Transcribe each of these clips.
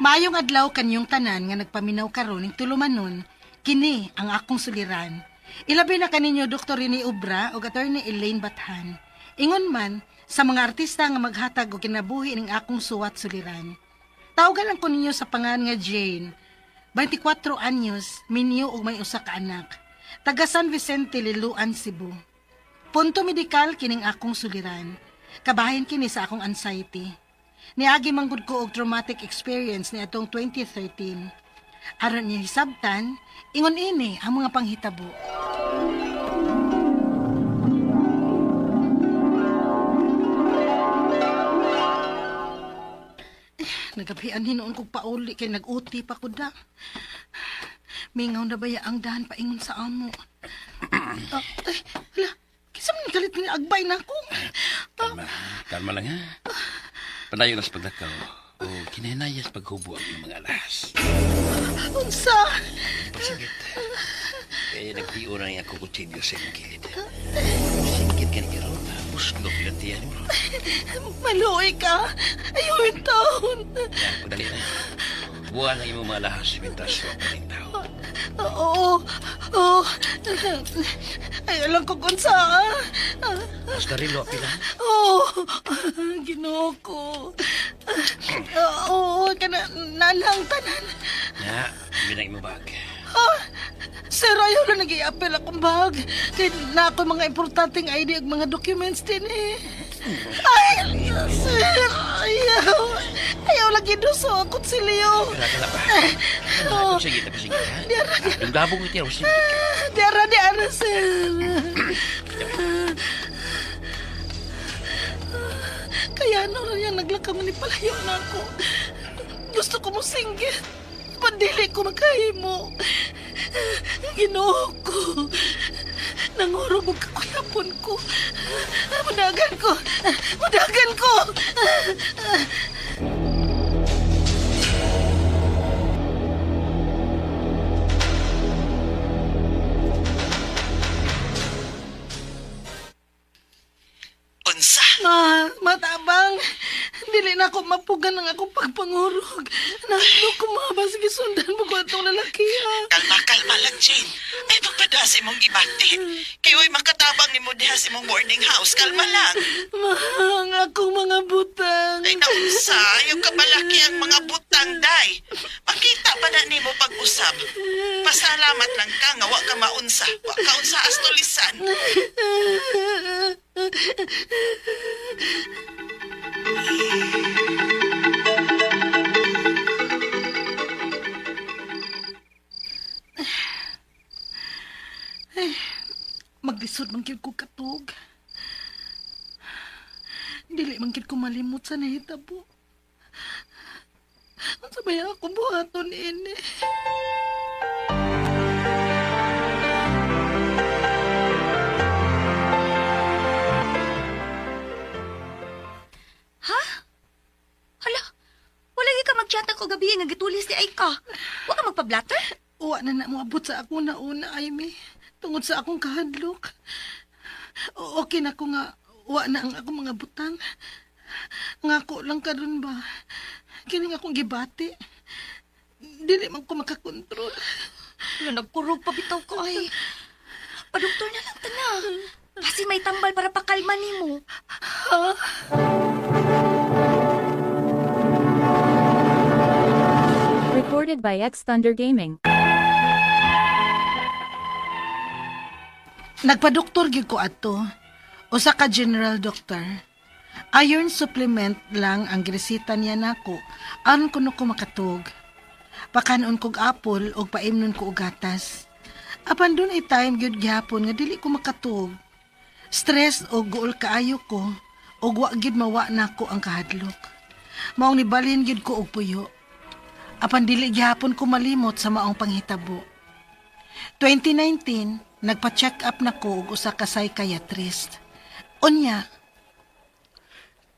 Maayong adlaw kanyong tanan nga nagpaminaw karon ning tulumanon, kini ang akong suliran. Ilabi na kaninyo Dr. Rene Obra ug Attorney Elaine Bathan. Ingon man sa mga artista nga maghatag og kinabuhi ning akong suwat suliran. Tawgan lang ko ninyo sa pangan nga Jane. 24 anyos, minyo og may usa ka anak. Taga San Vicente, Liloan, Cebu. Punto medikal kining akong suliran. Kabahin kini sa akong anxiety. Niagi manggod ko og traumatic experience ni atong 2013. Aron niya hisabtan, ingon ini ang mga panghitabo. Nagabian hinuon kog pauli kay nag-uti pa ko da. Mingaw na baya ang dahan paingon sa amo. Ah, ay, hala, kinsa man kalit ni agbay na ako. Kalma, kalma lang ha. Padayon na sa paglakaw o kinahinaya sa paghubo ang iyong mga alas. Unsa? Pasigit. Kaya nagtiyo na niya ako kutsilyo sa iyong kilid. Sigit ka ni Karon. Buslok lang tiyan mo. Maluoy ka. Ayaw yung taon. Yan, padali na. Buwan ang imong mga alahas mintas sa kaning tao. Oo. Oo. Ay, alam ko kung saan. Mas darilo, pila. Oo. Ginoo ko. Oo, kana nanang tanan. Na, yun ang imong bag. Ah, sir, ayaw lang nag-i-appel akong bag. Kaya na ako mga importanteng ID ug mga documents din eh. Ay, sir, ayaw. Ayaw lagi duso ang kutsilyo. Kala ka na ba? Oo. Sige, tapos sige ha. Di ara, di Yung gabong iti, sige ka. Di ara, di ara, sir. Kaya ano na niya naglakaw ni palayo na ako. Gusto ko mo singgit. Pandili ko makahimo. Ginoo ko. Nangurog og kakuyapon ko. Mudagan ko. Mudagan ko. Unsa? Ma, matabang. Dili na ako mapugan ang akong pagpangurog. Nahadlok ko ma, basig sundan mo ko atong lalaki ha. Kalma, kalma lang, Jane. Ay, pagpada sa imong gibati. Kay way makatabang nimo diha sa imong boarding house. Kalma lang. Ma, ang akong mga butang. Ay, naunsa, yung kabalaki ang mga butang, day. Makita pa na nimo pag-usab. Pasalamat lang ka nga wa ka maunsa. Wa ka unsa astulisan. Maglisod man gyud ko katog. Dili man gyud ko malimot sa nahitabo. Unsa may akong buhaton ini? Ha? Hala, wala gyud ka mag-chat ako gabi nga gitulis di ay ka. Wa ka magpa-blatter? Uwa na na moabot sa ako na una, Amy. Tungod sa akong kahadlok. Okay na ko nga, uwa na ang akong mga butang. Ngako lang karon ba? Kini nga akong gibati. Dili man ko makakontrol. Hala, nagkurog pa bitaw ko ay. Padoktor na lang tana. Kasi may tambal para pakalma nimo. Ha? Recorded by X Thunder Gaming. Nagpadoktor gyud ko ato. Usa ka general doctor. Iron supplement lang ang giresita niya nako aron kuno ko makatug. Pakanon kog apple ug paimnon ko og gatas. Apan dun ay time gyud gihapon nga dili ko makatug. Stress o guol kaayo ko ug wa gyud mawa nako ang kahadlok. Maong nibalhin gyud ko og puyo. Apan dili gihapon ko malimot sa maong panghitabo. 2019, nagpa-check up na ko og usa ka psychiatrist. Unya,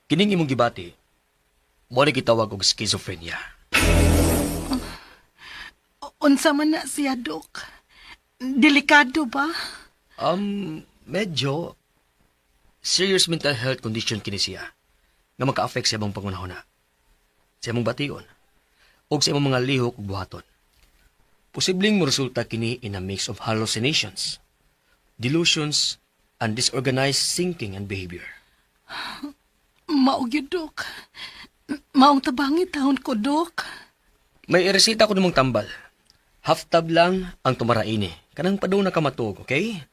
Kining imong gibati, mo ni gitawag og schizophrenia. Unsa man na siya, Dok? Delikado ba? Medyo serious mental health condition kini siya nga maka-affect sa imong pangunahuna. Sa imong bation. ug sa imong mga lihok ug buhaton. Posibleng moresulta kini in a mix of hallucinations, delusions, and disorganized thinking and behavior. Mao gyud, Dok. Maong tabangi taon ko, Dok. May iresita ko namang tambal. Half tab lang ang tumaraini. Kanang padung na ka matuog, okay?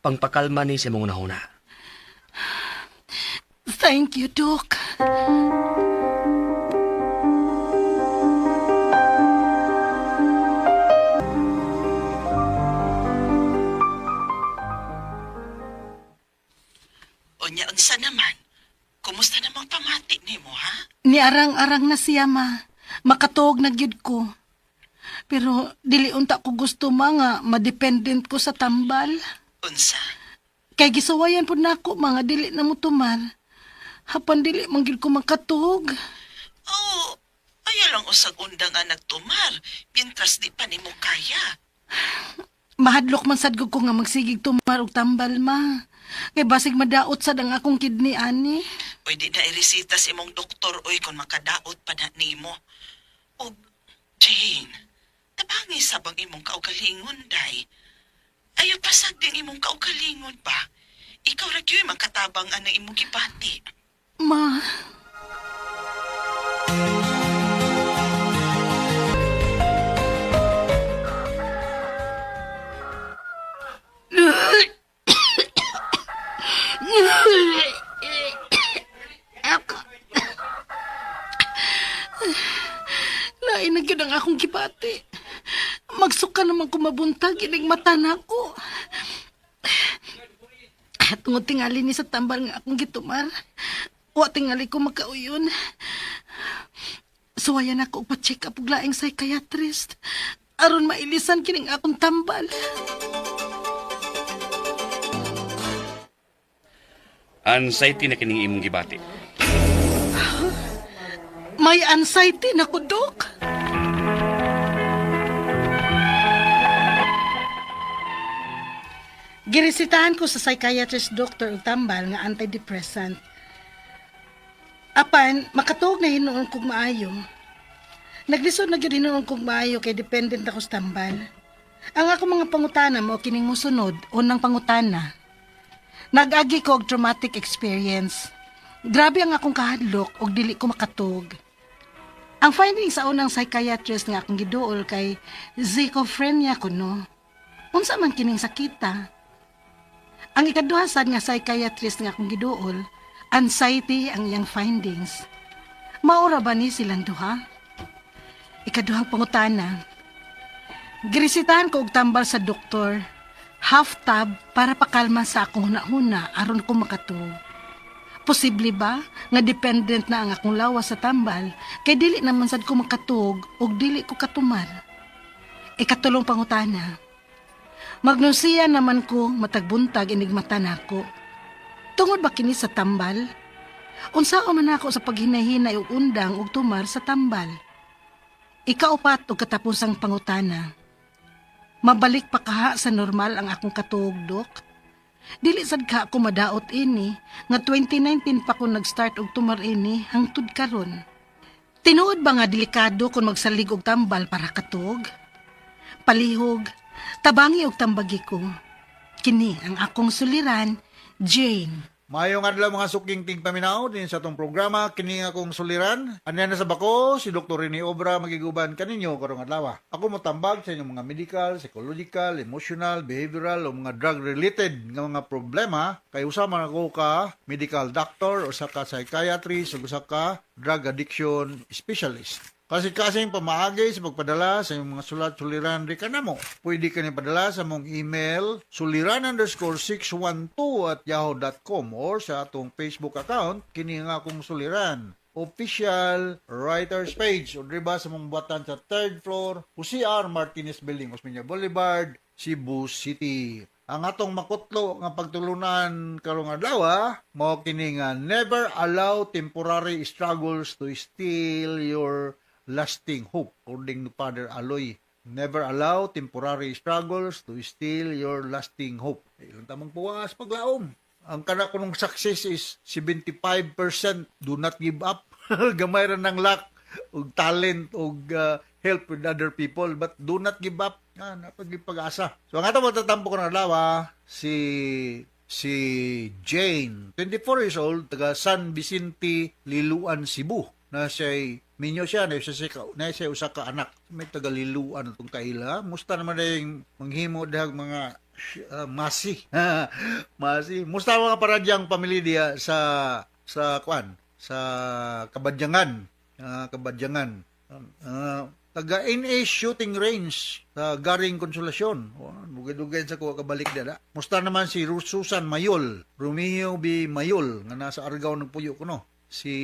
Pangpakalma ni sa imong unahuna. Thank you, Dok. Unya unsa naman? Kumusta namang pamati nimo ha? Niarang-arang na siya, ma. Makatuog na gyud ko. Pero dili unta ko gusto ma nga madependent ko sa tambal. Unsa? Kay gisuwayan pud nako mga dili na mo tumar. Hapan dili man gyud ko makatuog. Oo, ayaw lang usag undang nga nagtumar, mientras di pa nimo kaya. Mahadlok man sad ko nga magsigig tumar og tambal ma. Kay basig madaot sad ang akong kidney ani. Uy, di na iresita sa imong doktor, uy, kung makadaot pa na nimo. Og, Jane, tabangi sa bang imong kaugalingon, day? Ayaw pasag din imong kaugalingon ba? Ikaw ra gyud makatabang ana imong gibati. Ma, lain na gyud ang akong gibati. Magsuka naman ko mabuntag, inig mata na ako. Tungod tingali ni sa tambal nga akong gitumar. Wa tingali ko makauyon. Suwayan ako og pa-check up og laing psychiatrist. Aron mailisan kining akong tambal. Anxiety na kining imong gibati. May anxiety na ko, Dok. Giresitahan ko sa psychiatrist doctor og tambal nga antidepressant. Apan, makatuog na hinuon kog maayo. Naglisod na gyud hinuon kog maayo kay dependent ako sa tambal. Ang ako mga pangutana mo kining mosunod, unang pangutana. Nag-agi ko og traumatic experience. Grabe ang akong kahadlok og dili ko makatug. Ang finding sa unang psychiatrist nga akong giduol kay schizophrenia kuno. Unsa man kining sakita? Ang ikaduha sad nga psychiatrist nga akong giduol, anxiety ang iyang findings. Maura ba ni silang duha? Ikaduhang pangutana. Giresitahan ko og tambal sa doktor. Half tab para pakalma sa akong hunahuna aron ko makatuog. Posible ba nga dependent na ang akong lawas sa tambal kay dili naman sad ko makatuog ug dili ko katumar. Ikatulong pangutana. Magnusiya naman ko matagbuntag inigmata nako. Tungod ba kini sa tambal? Unsa man ako sa paghinahinay og undang ug tumar sa tambal? Ikaupat og katapusang pangutana. Mabalik pa kaha sa normal ang akong katuog, Dok? Dili sad ka ako madaot ini nga 2019 pa ko nag-start og tumar ini hangtod karon. Tinuod ba nga delikado kung magsalig og tambal para katuog? Palihog, tabangi og tambagi ko. Kini ang akong suliran, Jane. Maayong adlaw mga suking tingpaminaw din sa atong programa kini nga akong suliran. Aniya na sa bako si Dr. Rene Obra magiguban kaninyo karong adlaw. Ako motambag sa inyong mga medical, psychological, emotional, behavioral o mga drug related nga mga problema kay usa man ako ka medical doctor usa ka psychiatrist ug usa ka drug addiction specialist. Kasi-kasing pamaagi sa pagpadala sa inyong mga sulat suliran di kanamo. Pwede ka ni padala sa mong email suliran_612@yahoo.com or sa atong Facebook account kini nga akong suliran official writers page o diba sa mong buhatan sa third floor Jose R. Martinez Building, Osmeña Boulevard, Cebu City. Ang atong makutlo nga pagtulunan karong adlaw mao kini nga never allow temporary struggles to steal your lasting hope, according to Father Aloy. Never allow temporary struggles to steal your lasting hope. Ilang tamang puwas paglaom. Ang kana kunong success is 75%. Do not give up. Gamay ra ng luck. Og talent og help with other people, but do not give up. Ah, napagipag-asa. So ang ato matatampo ko ng adlaw, si si Jane, 24 years old, taga San Vicente, Liloan, Cebu. Na siya'y minyo siya, na siya usa ka anak. May taga Liloan itong kaila. Musta naman na yung manghimo dahag mga masi. Masi. Musta mga paradyang pamilya diya sa kwan, sa Kabadyangan. Kabadyangan. Taga NA Shooting Range sa Garing Consolacion. Oh, dugay-dugay sa kuha kabalik dala. Musta naman si Susan Mayol, Romeo B. Mayol nga nasa Argao nagpuyo kuno. Si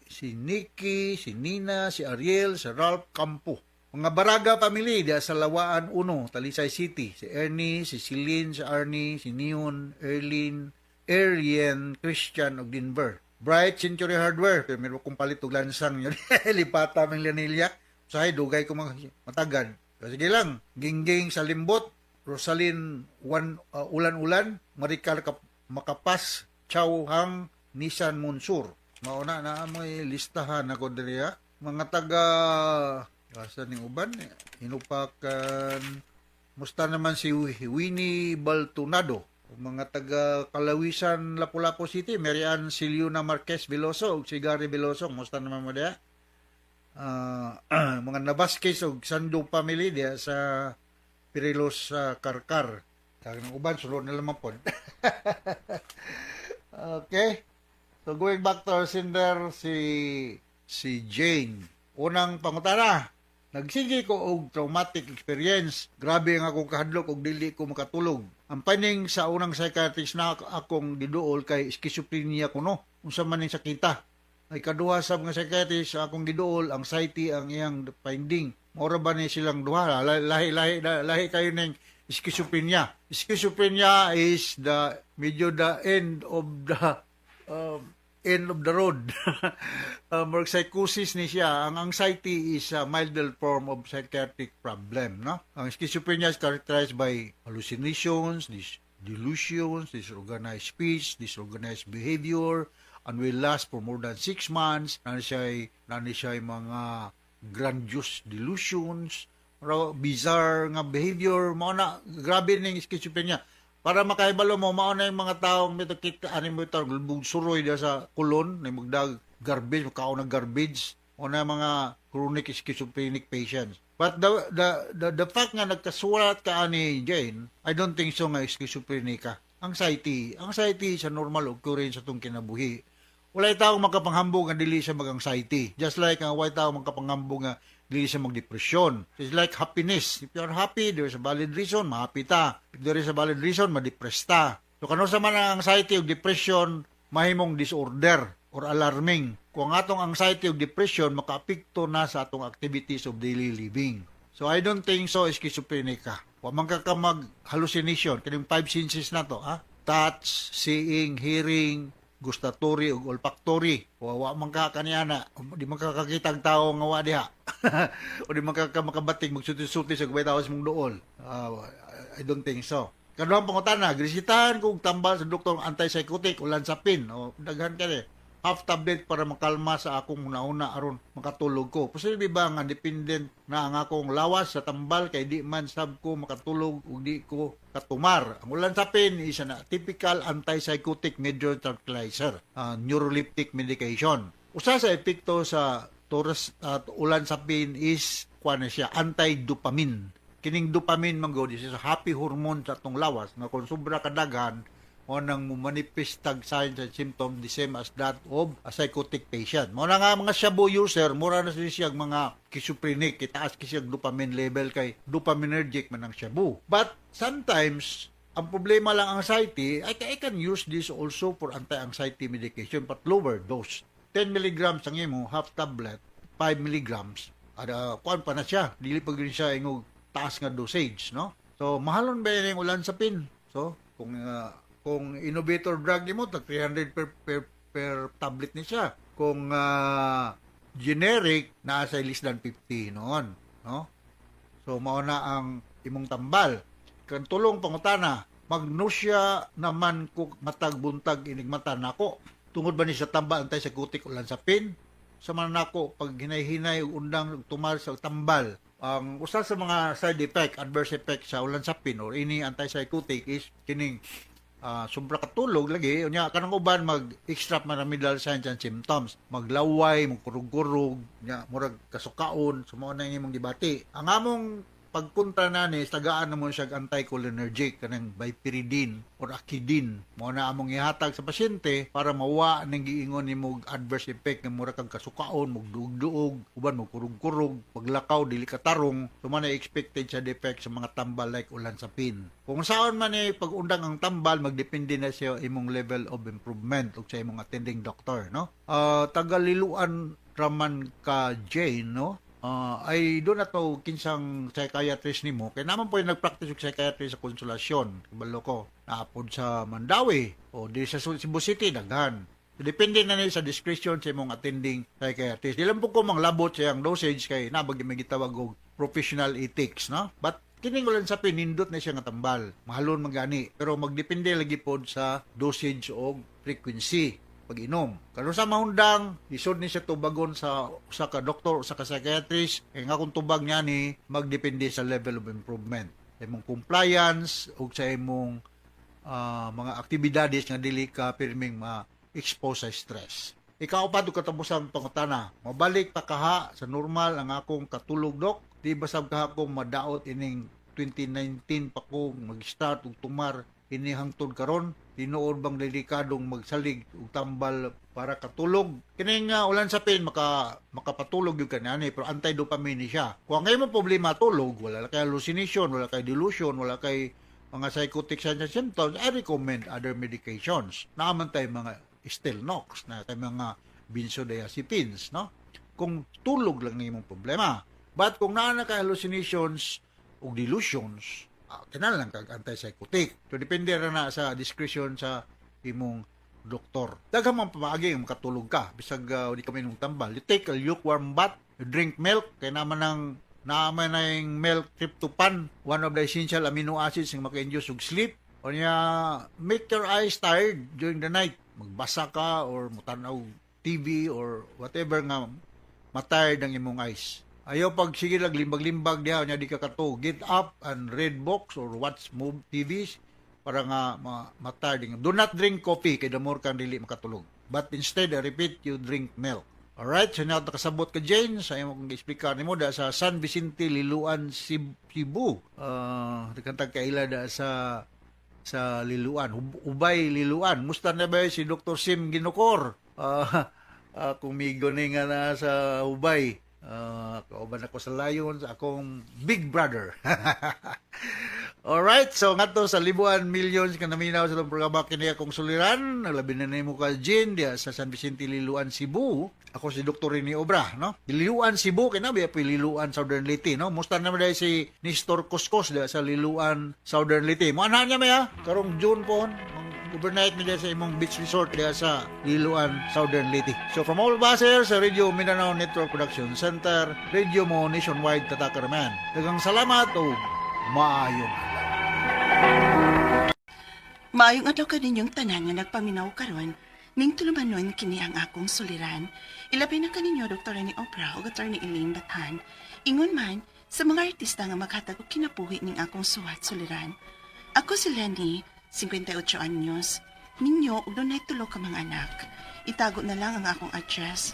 si Nikki, si Nina, si Ariel, si Ralph Campo. Mga Baraga family diya sa Lawaan 1, Talisay City. Si Ernie, si Celine, si Arnie, si Neon, Erlene, Arian, Christian ug Denver. Bright Century Hardware. Pero meron kong palit og lansang yun. Lipata ng Lanilla. Sahay, dugay ko mga matagad. So, sige lang. Gingging sa Limbot. Rosalyn Wan, Ulan-Ulan. Maricar Makapas. Chow Hang. Nissan Munsur. Mauna na may listahan ako diri ha. Mga taga asa ning uban, Hinupakan. Musta naman si Winnie Baltunado. Mga taga Kalawisan, Lapu-Lapu City, Marian Siliuna Marquez Veloso ug si Gary Veloso, musta naman mo diha? Ah, mga Navasquez ug Sando family diha sa Perilos sa Karkar. Kag ng uban sulod na lamang pod. Okay. So going back to our sender, si si Jane. Unang pangutana, nagsige ko og traumatic experience. Grabe ang akong kahadlok og dili ko makatulog. Ang finding sa unang psychiatrist na akong giduol kay schizophrenia kuno. Unsa man ning sakita. Ay kaduha sa mga psychiatrist sa akong giduol, anxiety ang iyang finding. Mora ba ni silang duha? Lahi lahi lahi kayo ning schizophrenia. Schizophrenia is the medyo the end of the road. More psychosis ni siya. Ang anxiety is a milder form of psychiatric problem, no? Ang schizophrenia is characterized by hallucinations, delusions, disorganized speech, disorganized behavior, and will last for more than 6 months. Nani siya mga grandiose delusions, raw bizarre nga behavior, mao na grabe ning schizophrenia. Para makahibalo mo, mao na yung mga taong mito kita ani mo ito lubog suroy diya sa kulon, na magdag garbage, makaon ng garbage, o na mga chronic schizophrenic patients. But the fact nga nagkasurat ka ani Jane, I don't think so nga schizophrenic ka. Anxiety, anxiety is a normal occurrence sa itong kinabuhi. Walay tao makapanghambog nga dili siya mag-anxiety. Just like ang walay tao makapanghambog nga dili siya magdepresyon. It's like happiness. If you are happy, there is a valid reason, ma-happy ta. If there is a valid reason, ma-depress ta. So kano sa man ang anxiety o depression mahimong disorder or alarming. Kung ang atong anxiety o depression makaapekto na sa atong activities of daily living. So I don't think so schizophrenic ka. Wa man ka ka mag hallucination kining five senses na to, ha? Touch, seeing, hearing, gustatory ug olfactory. Wa wa man ka kaniana, di man ka kakita ang tao nga wa diha. O di man ka makabating magsuti-suti sa gubay tawas mong duol. Ah, I don't think so. Kaduhang pangutana, giresetahan kog tambal sa doktor antipsychotic olanzapine o daghan kani. Half tablet para makalma sa akong una-una aron makatulog ko. Posible ba nga dependent na ang akong lawas sa tambal kay di man sab ko makatulog ug di ko katumar? Ang olanzapine is an typical antipsychotic major tranquilizer, neuroleptic medication. Usa sa epekto sa Torres at olanzapine is kuan na siya, anti-dopamine. Kining dopamine man gud is a happy hormone sa atong lawas nga kung sobra kadaghan mo nang manifest tag signs and symptoms the same as that of a psychotic patient. Mo na nga mga shabu user, mura na sila siyang mga schizophrenic, kitaas ki siyang dopamine level kay dopaminergic man ang shabu. But sometimes ang problema lang anxiety, I can use this also for anti-anxiety medication but lower dose. 10 milligrams ang imo, half tablet, 5 milligrams. Ada kuan pa na siya, dili pa gyud siya ingog taas nga dosage, no? So mahalon ba yung olanzapine? So kung innovator drug nimo tag 300 per tablet ni siya. Kung generic naa sa less than 50 noon, no? So mao na ang imong tambal. Kan tulong pangutana, mag-nausea naman ko matag buntag inig mata nako. Tungod ba ni sa tambal antipsychotic olanzapine? Sa manako pag hinay-hinay ug undang ug tumar sa tambal, ang usa sa mga side effect, adverse effect sa olanzapine or ini antipsychotic is kining sobra katulog lagi. Unya kanang uban mag extrapyramidal signs and symptoms, maglaway, magkurog-kurog, nya murag kasukaon. So mao na imong gibati. Ang among pagkontra na ni, tagaan na mo siya anticholinergic, kanang bipiridine or akidine. Mao na among ihatag sa pasyente para mawa ning giingon nimo adverse effect nga mura kang kasukaon, mugduog-duog, uban magkurog-kurog, paglakaw dili katarong. So man na expected sa effect sa mga tambal like olanzapine. Kung saan man eh pag-undang ang tambal, magdepende na siya imong level of improvement ug sa imong attending doctor, no? Tagaliluan raman ka, Jane, no? Ay do na to kinsang psychiatrist nimo, kay naman po yung nagpractice og psychiatrist sa Konsolasyon, kabalo ko naapod sa Mandaue o di sa Cebu City, daghan. Depende na ni sa discretion sa imong attending psychiatrist. Di lang po ko manglabot sa iyang dosage kay nabag may gitawag og professional ethics, no? But kining olanzapine, nindot na siya nga tambal, mahalon man gani, pero magdepende lagi pod sa dosage og frequency pag-inom. Karon sa mahundang, isod ni siya tubagon sa usa ka doktor, usa ka psychiatrist, kay nga kung tubag niya ni magdepende sa level of improvement, sa imong compliance ug sa imong mga aktibidades nga dili ka pirming ma-expose sa stress. Ikaw pa katapusang pangutana. Mabalik pa kaha sa normal ang akong katulog, dok? Di ba sab kaha ko madaot ining 2019 pa ko mag-start og tumar ini hangtod karon? Tinuod bang delikadong magsalig og tambal para katulog? Kining olanzapine makapatulog yung kanani, pero anti-dopamine ni siya. Kung ang imong problema tulog, wala kay hallucination, wala kay delusion, wala kay mga psychotic signs and symptoms, I recommend other medications. Naaman tayo mga Stilnox, na tayo mga benzodiazepines, no? Kung tulog lang na imong problema. But kung naa na kay hallucinations o delusions, kinahanglan kag antipsychotic. So depende ra na sa discretion sa imong doktor. Daghang man pamaagi nga makatulog ka bisag di ka minom tambal. You take a lukewarm bath, you drink milk kay naman ang naman na yung milk tryptophan, one of the essential amino acids nga maka-induce og sleep. O niya, make your eyes tired during the night. Magbasa ka or mutanaw TV or whatever nga matired ang imong eyes. Ayaw pag sige lang limbag-limbag diha nya di ka katulog. Get up and read books or watch move TVs para nga ma-tired. Do not drink coffee kay the more kang dili makatulog. But instead, I repeat, you drink milk. Alright, so na nakasabot ka, Jane, sa imong kong gi-explicar nimo da sa San Vicente, Liloan, Cebu. Daghan kaila da sa Liloan, Ubay, Liloan. Musta na ba si Dr. Sim Ginukor? Kung migo ni nga na sa Ubay. Kauban ako sa Lions, akong big brother. Alright, so ngadto sa libuan millions ka naminaw sa itong programa, kini akong suliran, labi na nimo ka, Jean, diya sa San Vicente, Liloan, Cebu. Ako si Dr. Rene Obra, no? Liloan, Cebu, kay na biya Liloan, Southern Leyte, no? Musta naman dahil si Nestor Coscos diya sa Liloan, Southern Leyte. Mo ana niya maya, karong June po, overnight mi diya sa imong beach resort diya sa Liloan, Southern Leyte. So from all of us here sa Radio Mindanao Network Production Center, Radio Mo Nationwide, Tatakaraman. Daghang salamat o maayong adlaw. Maayong adlaw kaninyong tanan nga nagpaminaw karon. Ning tulumanon, kini ang akong suliran. Ilabi na kaninyo Dr. Rene Obra ug Attorney Elaine Bathan. Ingon man sa mga artista nga maghatag og kinabuhi ning akong suwat suliran. Ako si Lenny, 58 anyos. Minyo ug dunay tulo ka mga anak. Itago na lang ang akong address.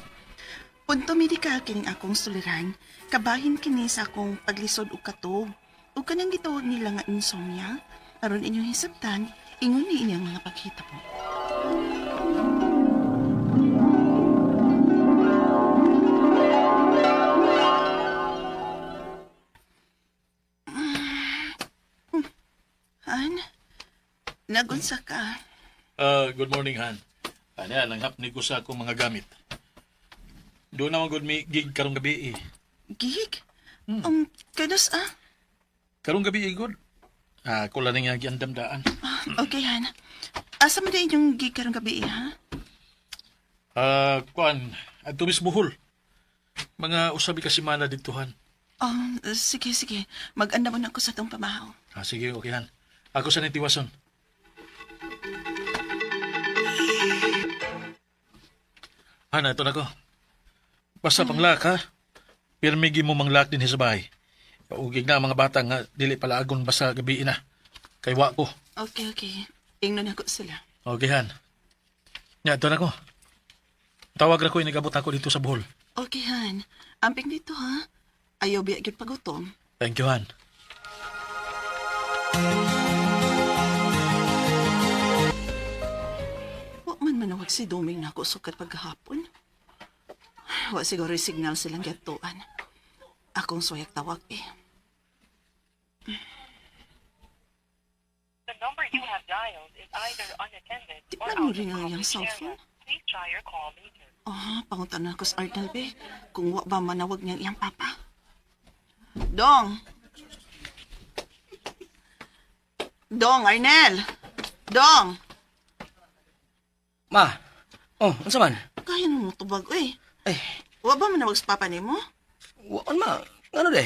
Punto medikal kining akong suliran. Kabahin kini sa akong paglisod og katog. Ug kanang gitawag nila nga insomnia. Aron inyong hisabtan, ingon ni inyang mga paghitabo. Han, nagunsa ka? Good morning, Han. Ano yan, nanghapni ko sa akong mga gamit. Doon naman good mi gig karong gabi eh. Gig? Kanus ah? Karong gabi eh, good. Ako lang nga giandamdaan. Okay, Han. Asa man din inyong gig karong gabi eh, ha? Kuan, adto mismo Buhol. Mga usabi ka semana dito, Han. Sige, sige. Mag-andam na ako sa tong pamahaw. Sige, okay, Han. Ako sa nitiwason. Han, ito na ko. Basta panglak ha. Pirmigi mo manglak din sa bahay. Ugig na ang mga bata nga dili palaagon basta gabi na. Kay wa ko. Okay, okay. Ingnon ako sila. Okay, Han. Nya, doon ako. Tawag ra ko, inigabot ako dito sa Bohol. Okay, Han. Amping dito, ha? Ayaw biya gyud pagutom. Thank you, Han. Wa man manawag si Doming nako sukad paghapon. Wa siguro signal silang gatuan. Akong suyak tawag eh. Di ba mo rin ang iyang cellphone? Ah, pangutan na ko sa Arnel be. Kung wa ba manawag niyang iyang papa. Dong! Dong, Arnel! Dong! Ma, oh, unsa man? Kaya na mo tubag, uy. Ay, Wa ba manawag sa papa nimo? wa man ma. Ngano de?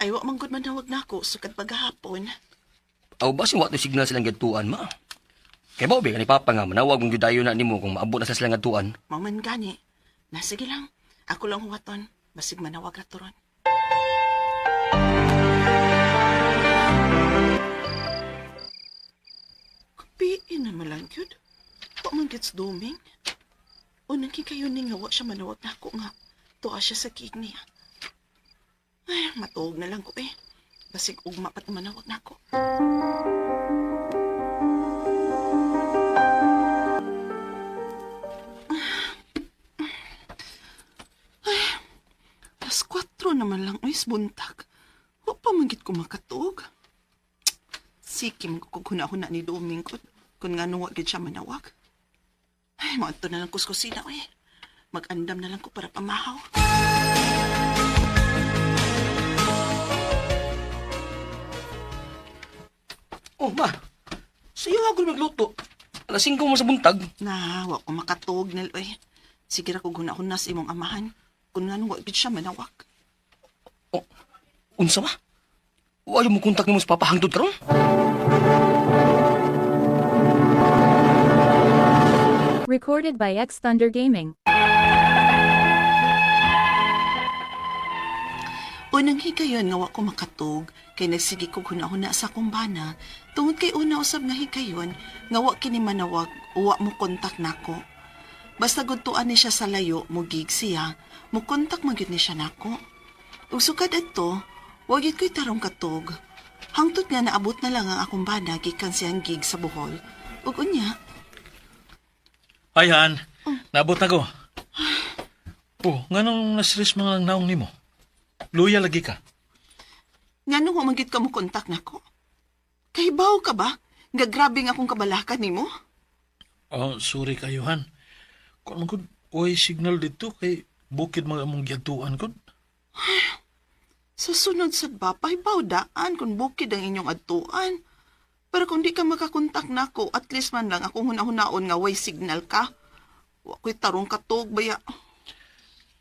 Ay, wa man gud manawag nako sukad paghapon. Aw ba wa to signal silang gadtuan ma? Kay ba ni papa nga manawag mong gyud na nimo kung maabot na sa silang gadtuan. Mao man gani. Na sige lang. Ako lang huwaton. Basig manawag ra turon. Kapiin na malang yun. Wa man gits duming. Unang kayo ni nga wa siya manawag nako nga. Tuwa siya sa gig niya. Ay, matuog na lang ko eh. Basig ugma pat manawag nako. Alas 4 naman lang, uy, buntag. Wa pa man gid ko makatuog. Sige, magkukughuna-huna ni Doming ko. Kung nga nuwa gid siya manawag. Ay, maadto na lang ko sa kusina, uy. Mag-andam na lang ko para pamahaw. Oh, ma. Sa iyo ako magluto. Alas 5 mo sa buntag. Na, wa ko makatuog nil, uy. Sige ra ko guna-huna sa imong amahan. Kung nga nuwa gid siya manawag. Oh, unsa ma? Wa mo kontak nimo sa papa hangtod karon? Recorded by X Thunder Gaming. Unang higayon nga wa ko makatug kay nagsige kog huna-huna sa akong bana tungod kay una usab nga higayon nga wa kini manawag o wa mo kontak nako. Basta gudtuan ni siya sa layo mo gig siya, mo kontak man gyud ni siya nako. Ug sukad adto, wa gyud ko'y tarong katug. Hangtod nga naabot na lang ang akong bana gikan siyang gig sa Bohol. Ug unya, Ay, Han. Naabot na ko. Oh, nganong nasris mga naong nimo? Luya lagi ka. ngano wa man gyud ka mo kontak nako? Kahibaw ka ba? Nga grabe nga akong kabalaka nimo? Oh, sorry kayo, Han. Kung man gud, oy signal dito kay bukid mga among giadtuan ko. Sa sunod sa ba, pahibaw daan kung bukid ang inyong adtuan. Pero kung di ka makakontak nako, at least man lang akong huna-hunaon nga way signal ka. Wa ko'y tarong katog baya.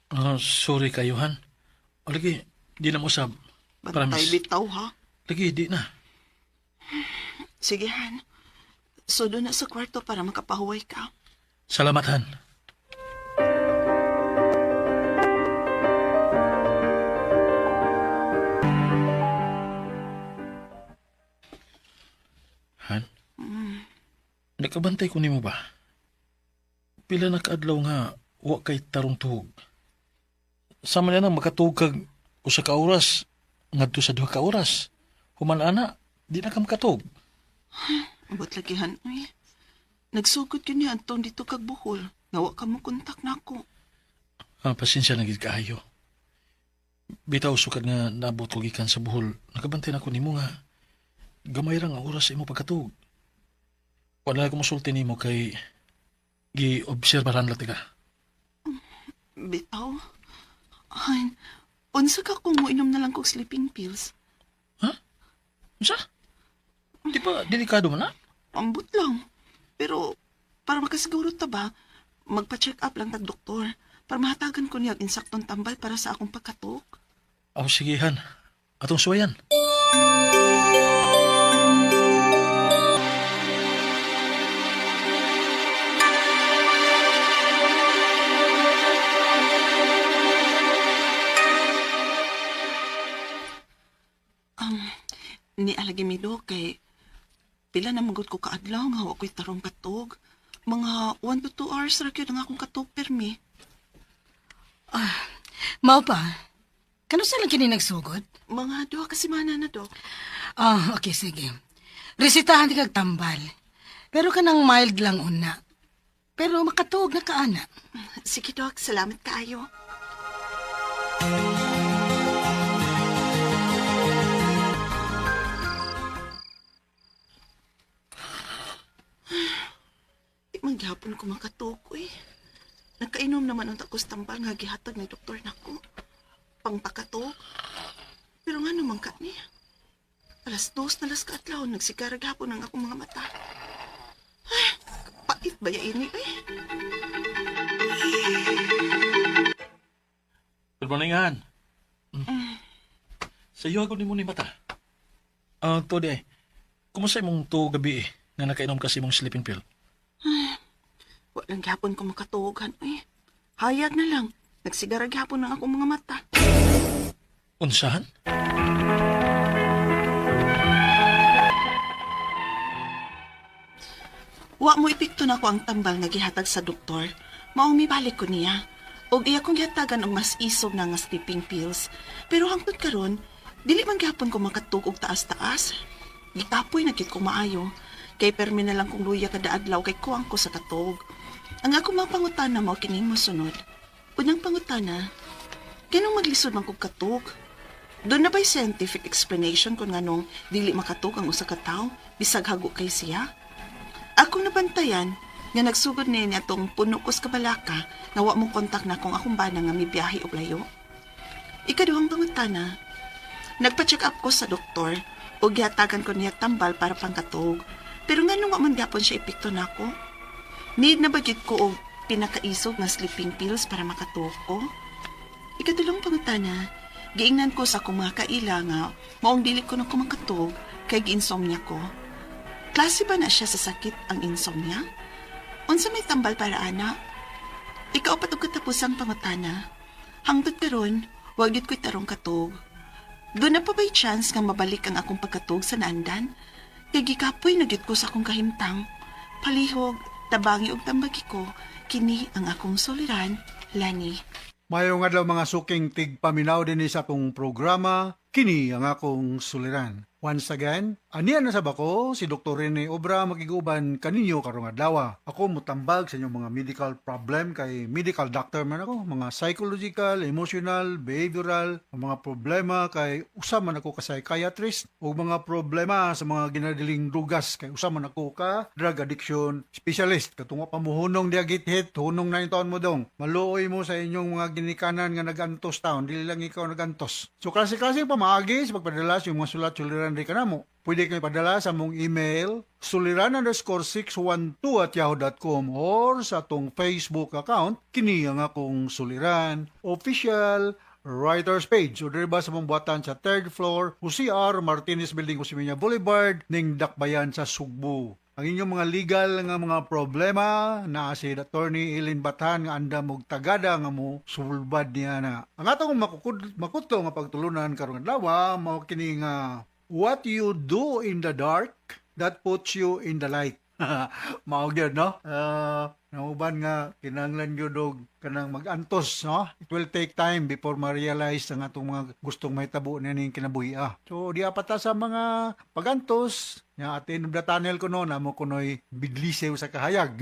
Ah, sorry kayo, Han. O, lagi, di na mo usab. Bantay Promise. bitaw ha. Lagi, di na. Sige Han. So doon na sa kwarto para makapahuway ka. Salamat, Han. Han? Nakabantay ko nimo ba? Pila na kaadlaw nga wa kay tarong tuhog. Sama niya nang makatuog kag usa ka oras ngadto sa duha ka oras. Human ana, di na ka makatuog. Abot lagi Han, uy. Nagsugod yun niya antong dito kag Bohol. Nga wa ka mo kontak nako. Ah, pasensya na gid kaayo. Bitaw sukad nga naabot ko gikan sa Bohol. Nakabantay na ko nimo nga gamay ra nga oras sa imo pagkatuog. Wala ko mosulti nimo kay gi-obserbaran lang ka. Bitaw. Han, unsa ka kung moinom na lang kog sleeping pills? Ha? Unsa? Di ba delikado man na? Ambot lang. Pero para makasiguro ta ba, magpa-check up lang tag doktor para mahatagan ko niya ang insaktong tambal para sa akong pagkatok. Aw, sige han. Atong suwayan. Ni alagi mi, Dok, kay pila na magod ko kaadlaw nga wa ko'y tarong katog. Mga 1 to 2 hours ra gyud ang akong katog pirmi. Mao pa. Kano sa lang kini nagsugod? Mga 2 ka semana na, Dok. Ah, okay, sige. Resitahan di kag tambal. Pero kanang mild lang una. Pero makatuog na kaana. Sige, Dok. Salamat kaayo. Di man gihapon ko makatug, uy. Nakainom naman ang takos tambal nga gihatag ni doktor nako. Pangpakatug. Pero nga naman ka niya. 2:00 na las kaadlaw, nagsigarag hapon ang akong mga mata. Ay, pait ba ya ini, eh? Good morning, Han. Sa iyo ako ni mo ni mata. Ah, to di ay. Kumusta imong to gabi eh, nga nakainom kasi imong sleeping pill? Walang gihapon ko makatuogan, eh. Hayag na lang. Nagsigara gihapon ang akong mga mata. Unsahan? Wa mo epekto na ko ang tambal nga gihatag sa doktor. Mao mibalik ko niya. Og iya kong gihatagan og mas isog na nga sleeping pills. Pero hangtod karon, dili man gihapon ko makatug og taas-taas. Gikapoy na gid ko maayo. Kay permi na lang kong luya kada adlaw kay kuwang ko sa katog. Ang ako mga pangutana mao kining mosunod. Unang pangutana, ganong maglisod man kog katog? Doon na ba'y scientific explanation kung nganong dili makatug ang usa ka tawo bisag hago kay siya? Akong nabantayan nga nagsugod ni niya tong puno ko sa kabalaka nga wa mong kontak na kung akong bana nga mibiyahe og layo. Ikaduhang pangutana, nagpa-check up ko sa doktor ug gihatagan ko niya tambal para pangkatog. Pero nganong wa man gapon siya epekto nako? Need na ba gyud ko og pinakaisog nga sleeping pills para makatug ko? Ikatulong pangutana, giingnan ko sa akong mga kaila nga maong dili ko na ko makatug kay giinsomnia ko. Klase ba na siya sa sakit ang insomnia? Unsa may tambal para ana? Ikaw pa katapusang pangutana. Hangtod karon, wag gyud ko'y tarong katog. Doon na pa ba'y chance nga mabalik ang akong pagkatog sa naandan? Kay gikapoy na gyud ko sa akong kahimtang. Palihog, tabangi og tambagi ko, kini ang akong suliran, Lani. Mayong adlaw mga suking tigpaminaw dinhi sa akong programa, kini ang akong suliran. Once again, aniya na sab ako, si Dr. Rene Obra makiguban kaninyo karong adlaw. Ako mutambag sa inyong mga medical problem kay medical doctor man ako, mga psychological, emotional, behavioral, ang mga problema kay usa man ako ka psychiatrist ug mga problema sa mga ginadiling drugas kay usa man ako ka drug addiction specialist. Katong wa pa mohunong diya githit, hunong na taon mo dong. Maluoy mo sa inyong mga ginikanan nga nagantos taon, dili lang ikaw nagantos. So klase-klase pamaagi sa pagpadala sa inyong mga sulat suliran ri kanamo. Pwede kayo padala sa among email suliran_612@yahoo.com or sa atong Facebook account kini ang akong suliran official writers page o diri ba sa mong buhatan sa third floor Jose R. Martinez Building, Osmeña Boulevard ning Dakbayan sa Sugbo. Ang inyong mga legal nga mga problema naa si Attorney Eileen Bathan nga andam og tagada nga mo sulbad niya na. Ang atong makutlo nga pagtulunan karong adlaw mao kini nga what you do in the dark that puts you in the light. Mao gyud, no? Nauban nga kinahanglan gyud og kanang mag-antos, no? It will take time before ma-realize ang atong mga gustong mahitabo nining kinabuhi. Ah. So di pa ta sa mga pagantos nya at the end of the tunnel kuno namo kunoy bidlisew sa kahayag.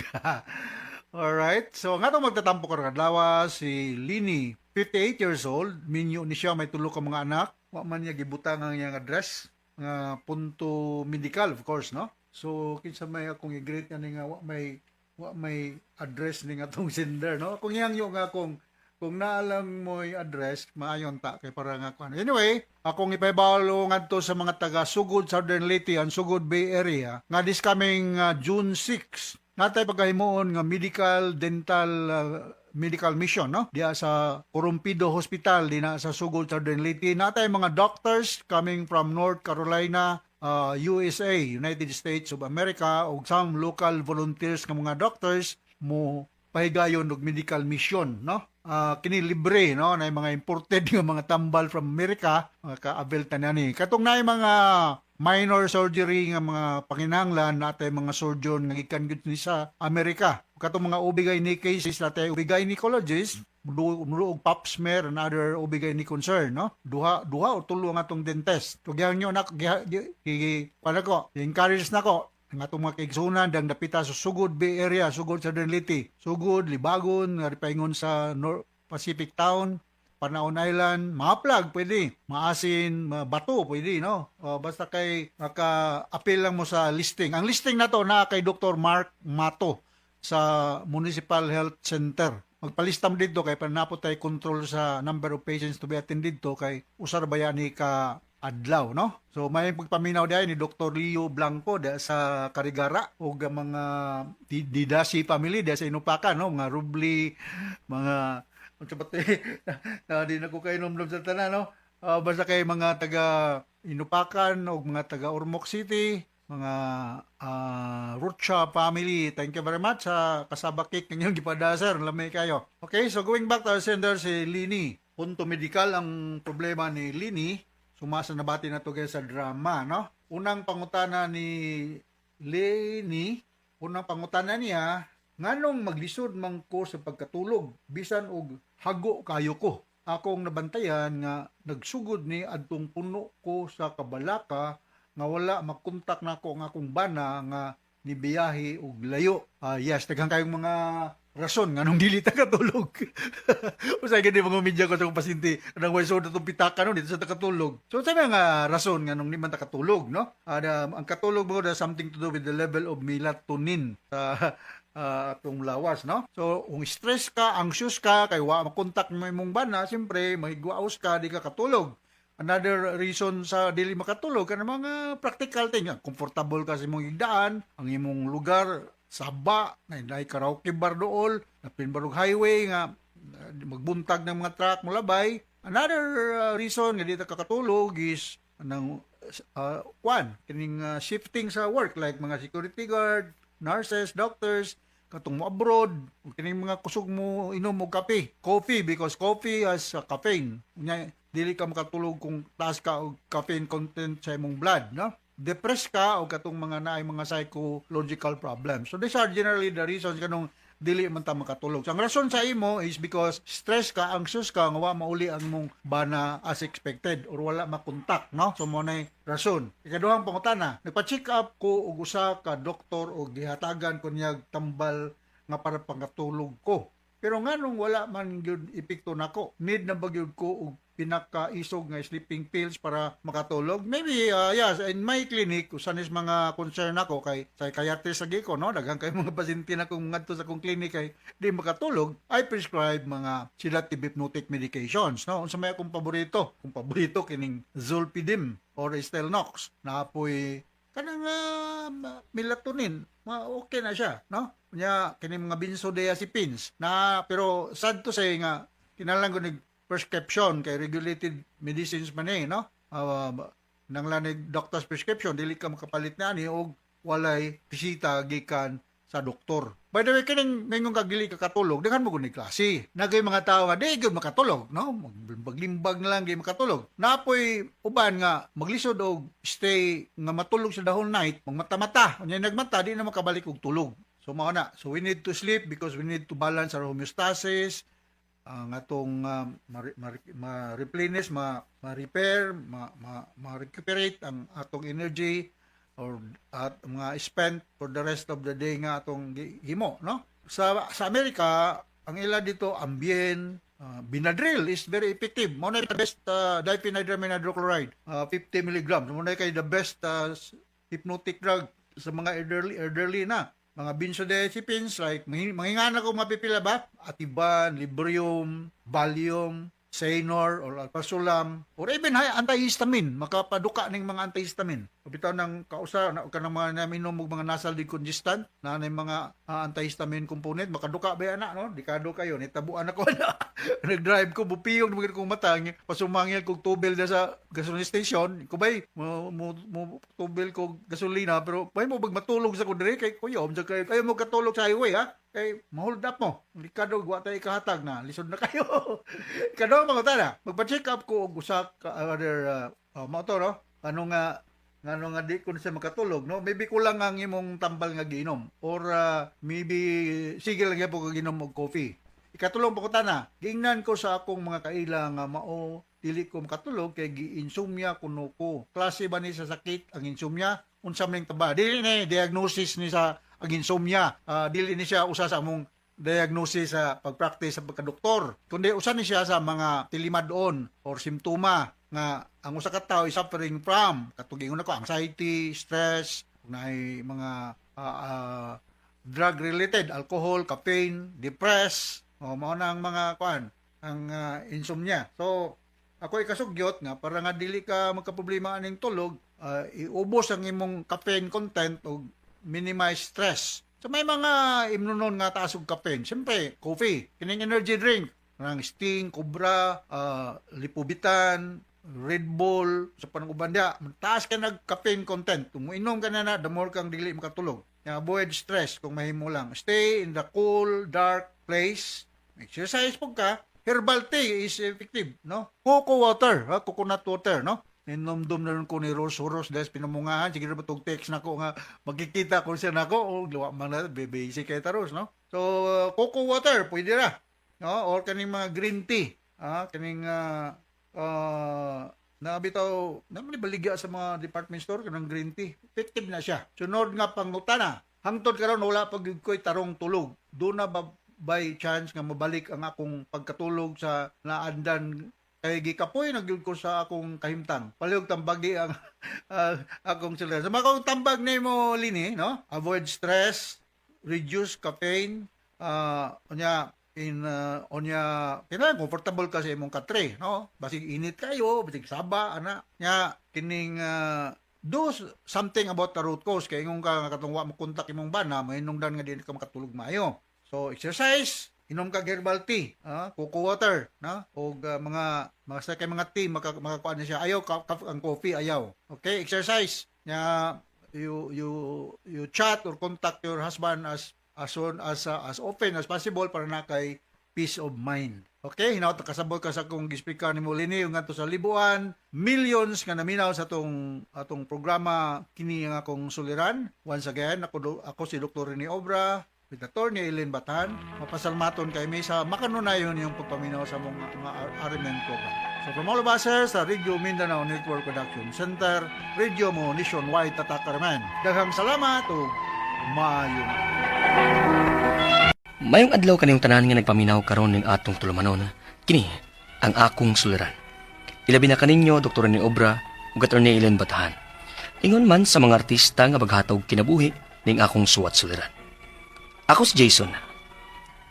Alright. So, nga itong magtatampo karong adlaw si Lini, 58 years old, minyo ni siya, may tulo ka mga anak. Wa man niya gibutang ang iyang address nga punto medical, of course, no? So, kinsa may akong i-greet niya nga wa may address ni nga atong sender, no? Kung iyang yung nga kung naalang mo'y address, maayon ta kay para nga kuan. Anyway, akong ipahibalo ngadto sa mga taga Sugod Southern Leyte and Sugod Bay Area nga this coming June 6 natay pagkahimuon nga medical dental medical mission, no, diya sa Corumpido Hospital dinha sa Sugod Southern Leyte. Natay mga doctors coming from North Carolina, USA, United States of America, ug some local volunteers nga mga doctors mo pahigayon og medical mission, no. Kini libre, no, na mga imported nga mga tambal from America, ka-avail ta ni katong naay mga Minor surgery nga mga panginahanglan natay mga surgeon nga gikan gyud ni sa Amerika. Katong mga OB-GYN cases, natay OB-gynecologist, mudo og pap smear and other OB-GYN concern, no? Duha duha o tulo ang atong dentist. So gihan nyo na gi kuan ko, encourage nako ang atong mga kaigsunan dang dapita sa Sugod Bay Area, Sugod sa Leyte, Sugod, Libagon, nga paingon sa North Pacific Town, Panaon Island, Mahaplag pwede, Maasin, Bato pwede, no? O, basta kay maka-appeal lang mo sa listing. Ang listing na to na kay Dr. Mark Mato sa Municipal Health Center. Magpalista mo dito kay panapot tay control sa number of patients to be attended to kay usar ba ni ka adlaw, no? So may pagpaminaw diay ni Dr. Leo Blanco da sa Carigara ug ang mga Didasi family da sa Inupakan, no? Mga Rubli, mga unsa ba to, na di na ko kainomdom sa tanan, no? Ah, basta kay mga taga Inupakan o mga taga Ormoc City, mga Rucha family, thank you very much sa cassava cake ninyong gipada, sir. Lamay kayo. Okay, so going back to our sender, si Lini. Punto medical ang problema ni Lini. Sumasa nabati na to guys sa drama, no? Unang pangutana ni Leni, unang pangutana niya, nganong maglisod man ko sa pagkatulog bisan og hago kayo ko? Akong nabantayan nga nagsugod ni adtong puno ko sa kabalaka nga wala makontak nako ang akong bana nga nibiyahe og layo. Ah, yes, daghan kayong mga rason nganong dili ta katulog. Usay gani mga media ko sa akong pasyente, anang way sud atong pitaka no dito sa ta katulog. So sa mga rason nganong di man ta katulog, no? Ang katulog mo has something to do with the level of melatonin sa atong lawas, no? So, kung stress ka, anxious ka, kay wa makontak mo imong bana, siyempre, mahigwaos ka, di ka katulog. Another reason sa dili makatulog kana mga practical thing, comfortable ka sa imong higdaan, ang imong lugar saba, na naay karaoke bar dool, napin barog highway nga magbuntag ng mga truck molabay. Another reason nga di ta kakatulog is anang kwan kining shifting sa work like mga security guard, nurses, doctors, katong mo abroad, ug kining mga kusog mo inom og kape, coffee, because coffee has caffeine. Unya dili ka makatulog kung taas ka og caffeine content sa imong blood, no? Depressed ka o katong mga naay mga psychological problems. So these are generally the reasons kanong dili man ta makatulog. So ang rason sa imo is because stress ka, anxious ka, nga wa mauli ang imong bana as expected or wala makontak, no? So mo nay rason. Ikaduhang pangutana, nagpa-check up ko og usa ka doktor og gihatagan ko niya tambal nga para pangatulog ko. Pero nganong wala man gyud epekto nako? Need na ba gyud ko og pinakaisog nga sleeping pills para makatulog? Maybe, yes, in my clinic, usan is mga concern ako kay psychiatrist lagi ko, no? Daghan kay mga pasyente na kung ngadto sa akong clinic kay di makatulog, I prescribe mga sedative hypnotic medications, no? Unsa may akong paborito? Kung paborito kining Zolpidem or Stilnox. Napoy kanang melatonin, ma okay na siya, no? Nya kini mga benzodiazepines na, pero sad to say nga kinahanglan ko nig prescription kay regulated medicines man eh, no? Nang lanig doctor's prescription, dili ka makapalit na ani og walay bisita gikan sa doktor. By the way, kining mingon kag dili ka katulog, daghan mo gud ni klase. Nagay mga tao nga di gyud makatulog, no? Maglimbag na lang di makatulog. Napoy uban nga maglisod og stay nga matulog sa the whole night, magmata-mata. Unya nagmata di na makabalik og tulog. So mao na. So we need to sleep because we need to balance our homeostasis, ang atong ma-replenish, ma-repair, ma-recuperate ang atong energy or at mga spent for the rest of the day nga atong himo, no? Sa Amerika, ang ila dito Ambien, Benadryl is very effective. Mo na the best diphenhydramine hydrochloride, 50 milligrams. Mo na kay the best hypnotic drug sa mga elderly elderly na mga benzodiazepines like mangingana ko mapipila ba, Ativan, Librium, Valium, Xanor or Alprazolam or even antihistamine, makapaduka ning mga antihistamine. Bitaw ng kausa na kanang mga naminom og mga nasal decongestant na nay mga antihistamine component, makaduka ba ana, no? Dekado kayo nitabuan ako na nag-drive ko, bupiyog naman kong mata, pasumangil kog tubel na sa gasoline station ko bay mo tubel ko gasolina, pero bay mo bag matulog sa ko dire kay kuyom sa kay kayo mo katulog sa highway ha, kay ma-hold up mo. Likado wa tay ikahatag na lisod na kayo. Ikadong mga tana, magpa-check up ko og usa ka other mo to, no? Ano nga Ngano nga di ko na siya makatulog, no? Maybe kulang ang imong tambal nga giinom or maybe sige lang gyapon ka ginom og coffee. Ikatulong pa ko tana, giingnan ko sa akong mga kaila nga mao dili ko makatulog kay gi-insomnia kuno ko. Klase ba ni sa sakit ang insomnia? Unsa man ning taba? Dili ni diagnosis ni sa ang insomnia. Dili ni siya usa sa among diagnosis sa pagpractice sa pagkadoktor. Kundi usa ni siya sa mga tilimadon or simptoma nga ang usa ka tawo is suffering from katong giingon nako, anxiety, stress, naay mga drug related, alcohol, caffeine, depressed, o mao na ang mga kuan, ang insomnia. So ako ikasugyot nga para nga dili ka magkaproblema aning tulog, iubos ang imong caffeine content ug minimize stress. So may mga imnonon nga taas og caffeine. Siyempre, coffee, kining energy drink, ng Sting, Cobra, Lipobitan, Red Bull, sa panang uban diya, taas ka nag caffeine content. Kung moinom ka na na, the more kang dili makatulog. Kaya avoid stress kung mahimo lang. Stay in the cool, dark place. Exercise po ka. Herbal tea is effective, no? Coco water, ha? Coconut water, no? Ninomdom na rin ko ni Rose Horos des pinamungahan. Sige na ba tug text na ko nga magkikita ko siya nako o luwa man na basic kay ta Rose, no? So coco water pwede ra, no? Or kaning mga green tea, kaning na bitaw na man baligya sa mga department store kanang green tea. Effective na siya. Sunod nga pangutana. Hangtod karon wala pa gyud ko'y tarong tulog. Do na ba by chance nga mabalik ang akong pagkatulog sa naandan kay gikapoy na gyud ko sa akong kahimtang. Palihog tambagi ang akong sila. Sa mga akong tambag nimo Lini, no? Avoid stress, reduce caffeine, unya in unya kinahanglan comfortable ka sa imong katre, no? Basig init kayo, basig saba ana. Nya kining do something about the root cause kay ingon ka nga katong wa mo kontak imong bana, mahinungdan nga dili ka makatulog maayo. So exercise, inom ka herbal tea, coco water, no? Og mga mga sa kay mga tea makakuan na siya. Ayaw ang coffee ayaw. Okay, exercise. Nya you chat or contact your husband as soon as often as possible para na kay peace of mind. Okay, hinaut kasabot ka sa akong gispeaker ni Molini yung ngadto sa Libuan, millions nga naminaw sa atong atong programa kini ang akong suliran. Once again, ako si Dr. Rene Obra with Attorney Eileen Batan. Mapasalmaton kay mi sa makanunayon yung pagpaminaw sa mga RMN program. So from all of us here sa Radio Mindanao Network Production Center, Radio Mo Nationwide Tatak Carmen. Daghang salamat ug maayong Mayong adlaw kaniyong tanan nga nagpaminaw karon ning atong tulumanon. Kini ang akong suliran. Ilabi na kaninyo Dr. Rene Obra ug Attorney Ellen Batahan. Ingon man sa mga artista nga maghatag kinabuhi ning akong suwat suliran. Ako si Jason,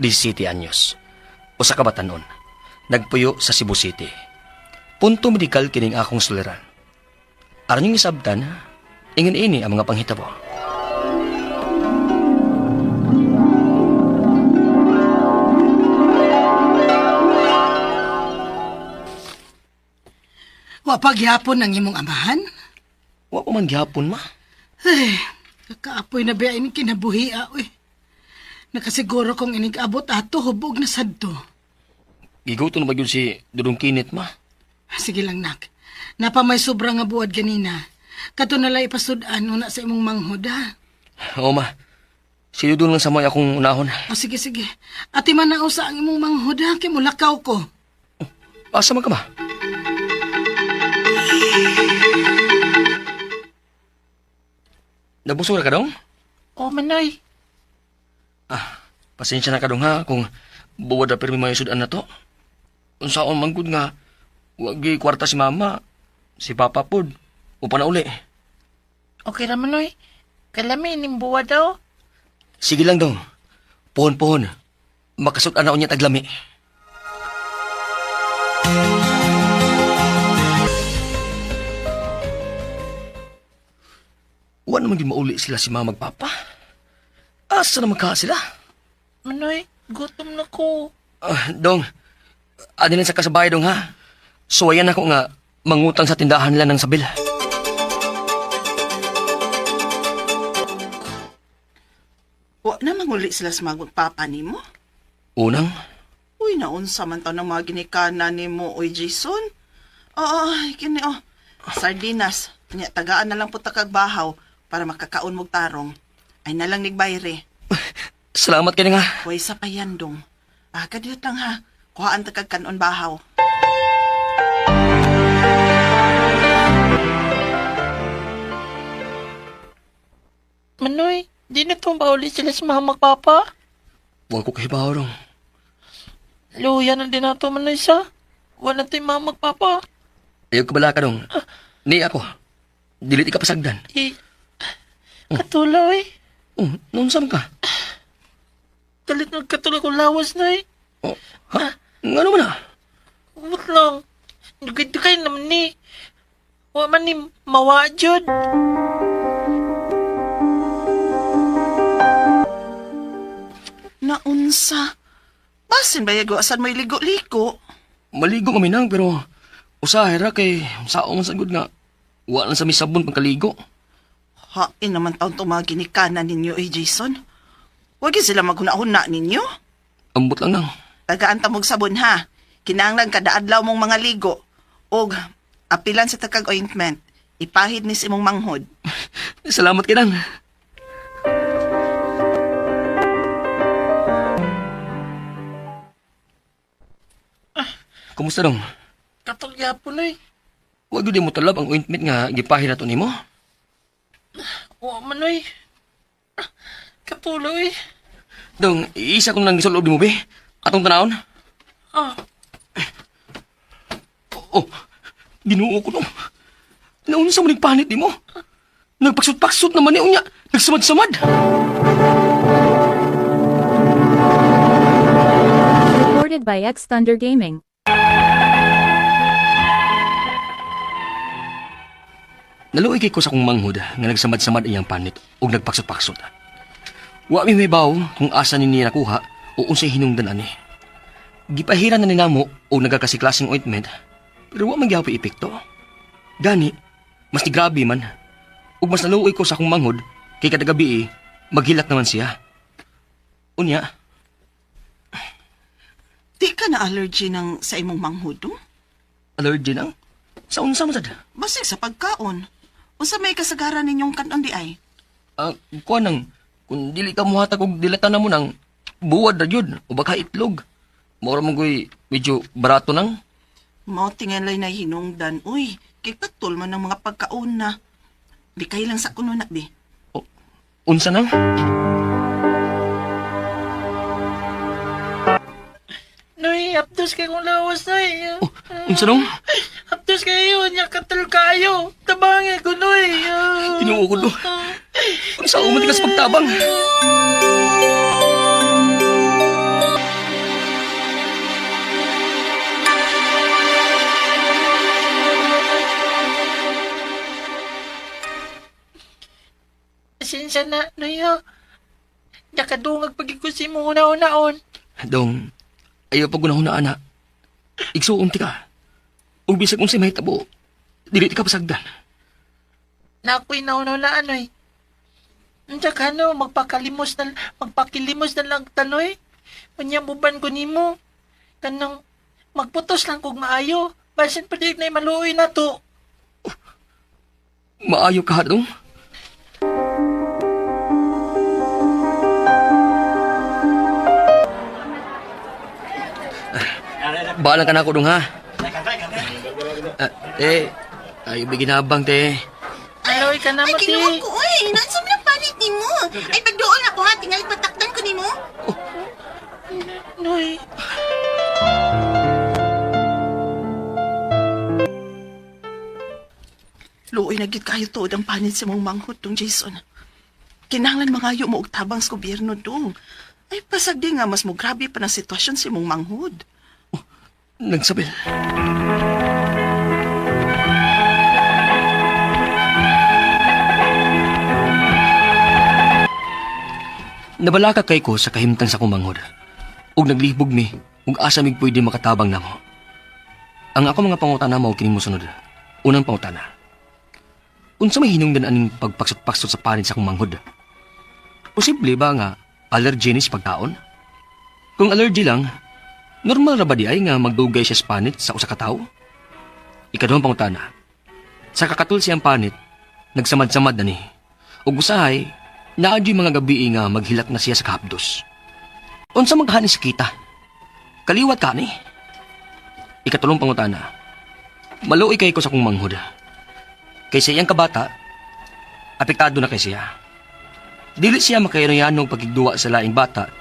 17 anyos. Usa ka batanon. Nagpuyo sa Cebu City. Punto medikal kining akong suliran. Aron yung isabtan, ingon ini ang mga panghitabo. Wa paghapon ang imong amahan? Wa pa man gihapon ma. Ay, kakaapoy na ba ining kinabuhi, uy. Nakasiguro kong inig abot ato, hubog na sadto. Giguto na ba yun si Dudong Kinit ma? Sige lang, nak. Napa may sobra nga buwad ganina. Kato nala ipasud-an una sa imong manghod, ha? Oo ma. Si Dudong lang sa may akong unahon. O sige, sige. Ati man na usa ang imong manghod, ha? Kay mulakaw ko. Asa man ka ma? Nabusog na ka dong? Oh, Manoy. Ah, pasensya na ka dong ha kung buwad na pirmi may sudan na to. Unsaon man gud nga wagi kwarta si mama, si papa pod, upa na uli. Okay ra, Manoy. Kalami ning buwa daw. Sige lang dong. Pohon-pohon. Makasud-an na unya taglami. Wa naman gyud mauli sila si mama magpapa. Asa naman ka sila? Manoy, gutom na ko. Ah, dong, ani lang sa kasabay dong ha. Suwayan ako nga mangutang sa tindahan nila ng sabil. Wa na manguli sila sa mga papa nimo. Unang, Uy, naunsa man taw ng mga ginikana nimo, oy Jason. Ay, kini oh. Sardinas. Nya, tagaan na lang po takag bahaw para makakaon mog tarong. Ay nalang nigbayre. Salamat kay nga. Huwag sa payandong. Ah, kadiyot lang ha. Kuhaan takag kanon bahaw. Manoy, di na tumba ulit sila sa mama papa. Wa ko kahibaw dong. Luya na din nato Manoy sa. Wala na yung mama papa. Ayaw ka bala ka dong. Ni ako. Dili ti ka pasagdan. Eh, katulaw eh. Oh, noon ka? Kalit ng katulaw ko lawas na eh. Oh, ha? Ngano man ah? Umot lang. Dugay-dugay naman ni. Wa man ni mawa jud. Naunsa. Basin ba yago asan mo'y ligo-ligo? Maligo kami nang pero usahay ra kay saong man sagud nga wa lang sa may sabon pagkaligo. Hain naman taon itong mga ginikanan ninyo eh, Jason. Huwag yun sila maghuna-huna ninyo. Ambot lang nang. Tagaan ta mong sabon ha. Kinahanglan kada adlaw mong mga ligo. Og apilan sa takag ointment. Ipahid ni sa imong manghod. Salamat kay nang. Kumusta dong? Katol gyapon eh. Wa gyud mo talab ang ointment nga gipahid nato nimo. Wa Manoy. Katulaw eh. Dong, isa ko nang gisulob nimo be. Atong tanawon. Ah, Oh, Ginoo ko dong. Naunsa mo nagpanit nimo? Nagpaksot-paksot naman ni unya. Nagsamad-samad. Recorded by X Thunder Gaming. Naluoy kay ko sa akong manghod nga nagsamad-samad iyang panit ug nagpaksot-paksot. Wa mi may kung asa ni niya nakuha o unsay hinungdan ani. Gipahiran na ni namo og nagakasiklasing ointment pero wa man gyapon epekto. Gani, mas ni grabe man. Ug mas naluoy ko sa akong manghod kay kada gabi eh, maghilak naman siya. Unya, Di ka na allergy ng sa imong manghod, oh? allergy nang. Sa unsa man sad? Basig sa pagkaon. Unsa may kasagaran ninyong kanon di ay? Ah, kuan nang kung dili ka muhatag og dilatan na mo nang buwad ra gyud o baka itlog. Mura man goy medyo barato nang. Mao tingalay na hinungdan, uy. Kay katol man ang mga pagkaon na. Di kay lang sa kuno na, bi. Unsa nang? Noy, apdos kay kong lawas Noy. Oh, unsa nang? Apdos kayo, nya katol kayo. Tabangay ko Noy. Ah. Ginoo ko do. Unsa man ka sa pagtabang? Pasensya na, Noy ha. Nakadungag pag ko si mong una-unaon. Dong, ayaw pag unahon na ana. Igsuon ti ka. Ug bisag unsay mahitabo, dili ti ka pasagdan. Na ako'y nauna-unaan, Noy. Unsa ka no, magpakilimos na lang tanoy. Unya buban ko nimo. Kanang magputos lang kog maayo. Basin pa di na maluoy na to. Maayo ka dong. Balang ka na ako dong ha. Ah, te, ay ginabang te. Aloy ka na Ay, mo, ti. kinuha ko, uy. Nasa man ang panit nimo. Ay, pagdoon ako ha. Tingali patakdan ko nimo. Noy. Luoy na gid kayo tuod ang panit sa mong manghod tong Jason. Kinahanglan mangayo mo og tabang sa gobyerno dong. Ay pasag di nga mas mo grabe pa ng sitwasyon sa imong manghod. Nagsabil. Nabalaka kay ko sa kahimtang sa kumanghod. Ug naglibog mi, ug asa mig pwede makatabang namo. Ang ako mga pangutana mao kini mosunod. Unang pangutana. Unsa may hinungdan aning pagpaksot-paksot sa panit sa akong manghod? Posible ba nga allergy ni sa pagkaon? Kung allergy lang, normal ra ba di ay nga magdugay siya sa panit sa usa ka tawo? Ikaduhang pangutana. Sa kakatul siyang panit, nagsamad-samad na ni. Ug usahay, naa gyud mga gabi nga maghilak na siya sa kahapdos. Unsa maghani sa kita? Kaliwat ka ni. Ikatulong pangutana. Maluoy kay ko sa kong manghod. Kay sa iyang kabata, apektado na kay siya. Dili siya makairoyanong pagigduwa sa laing bata,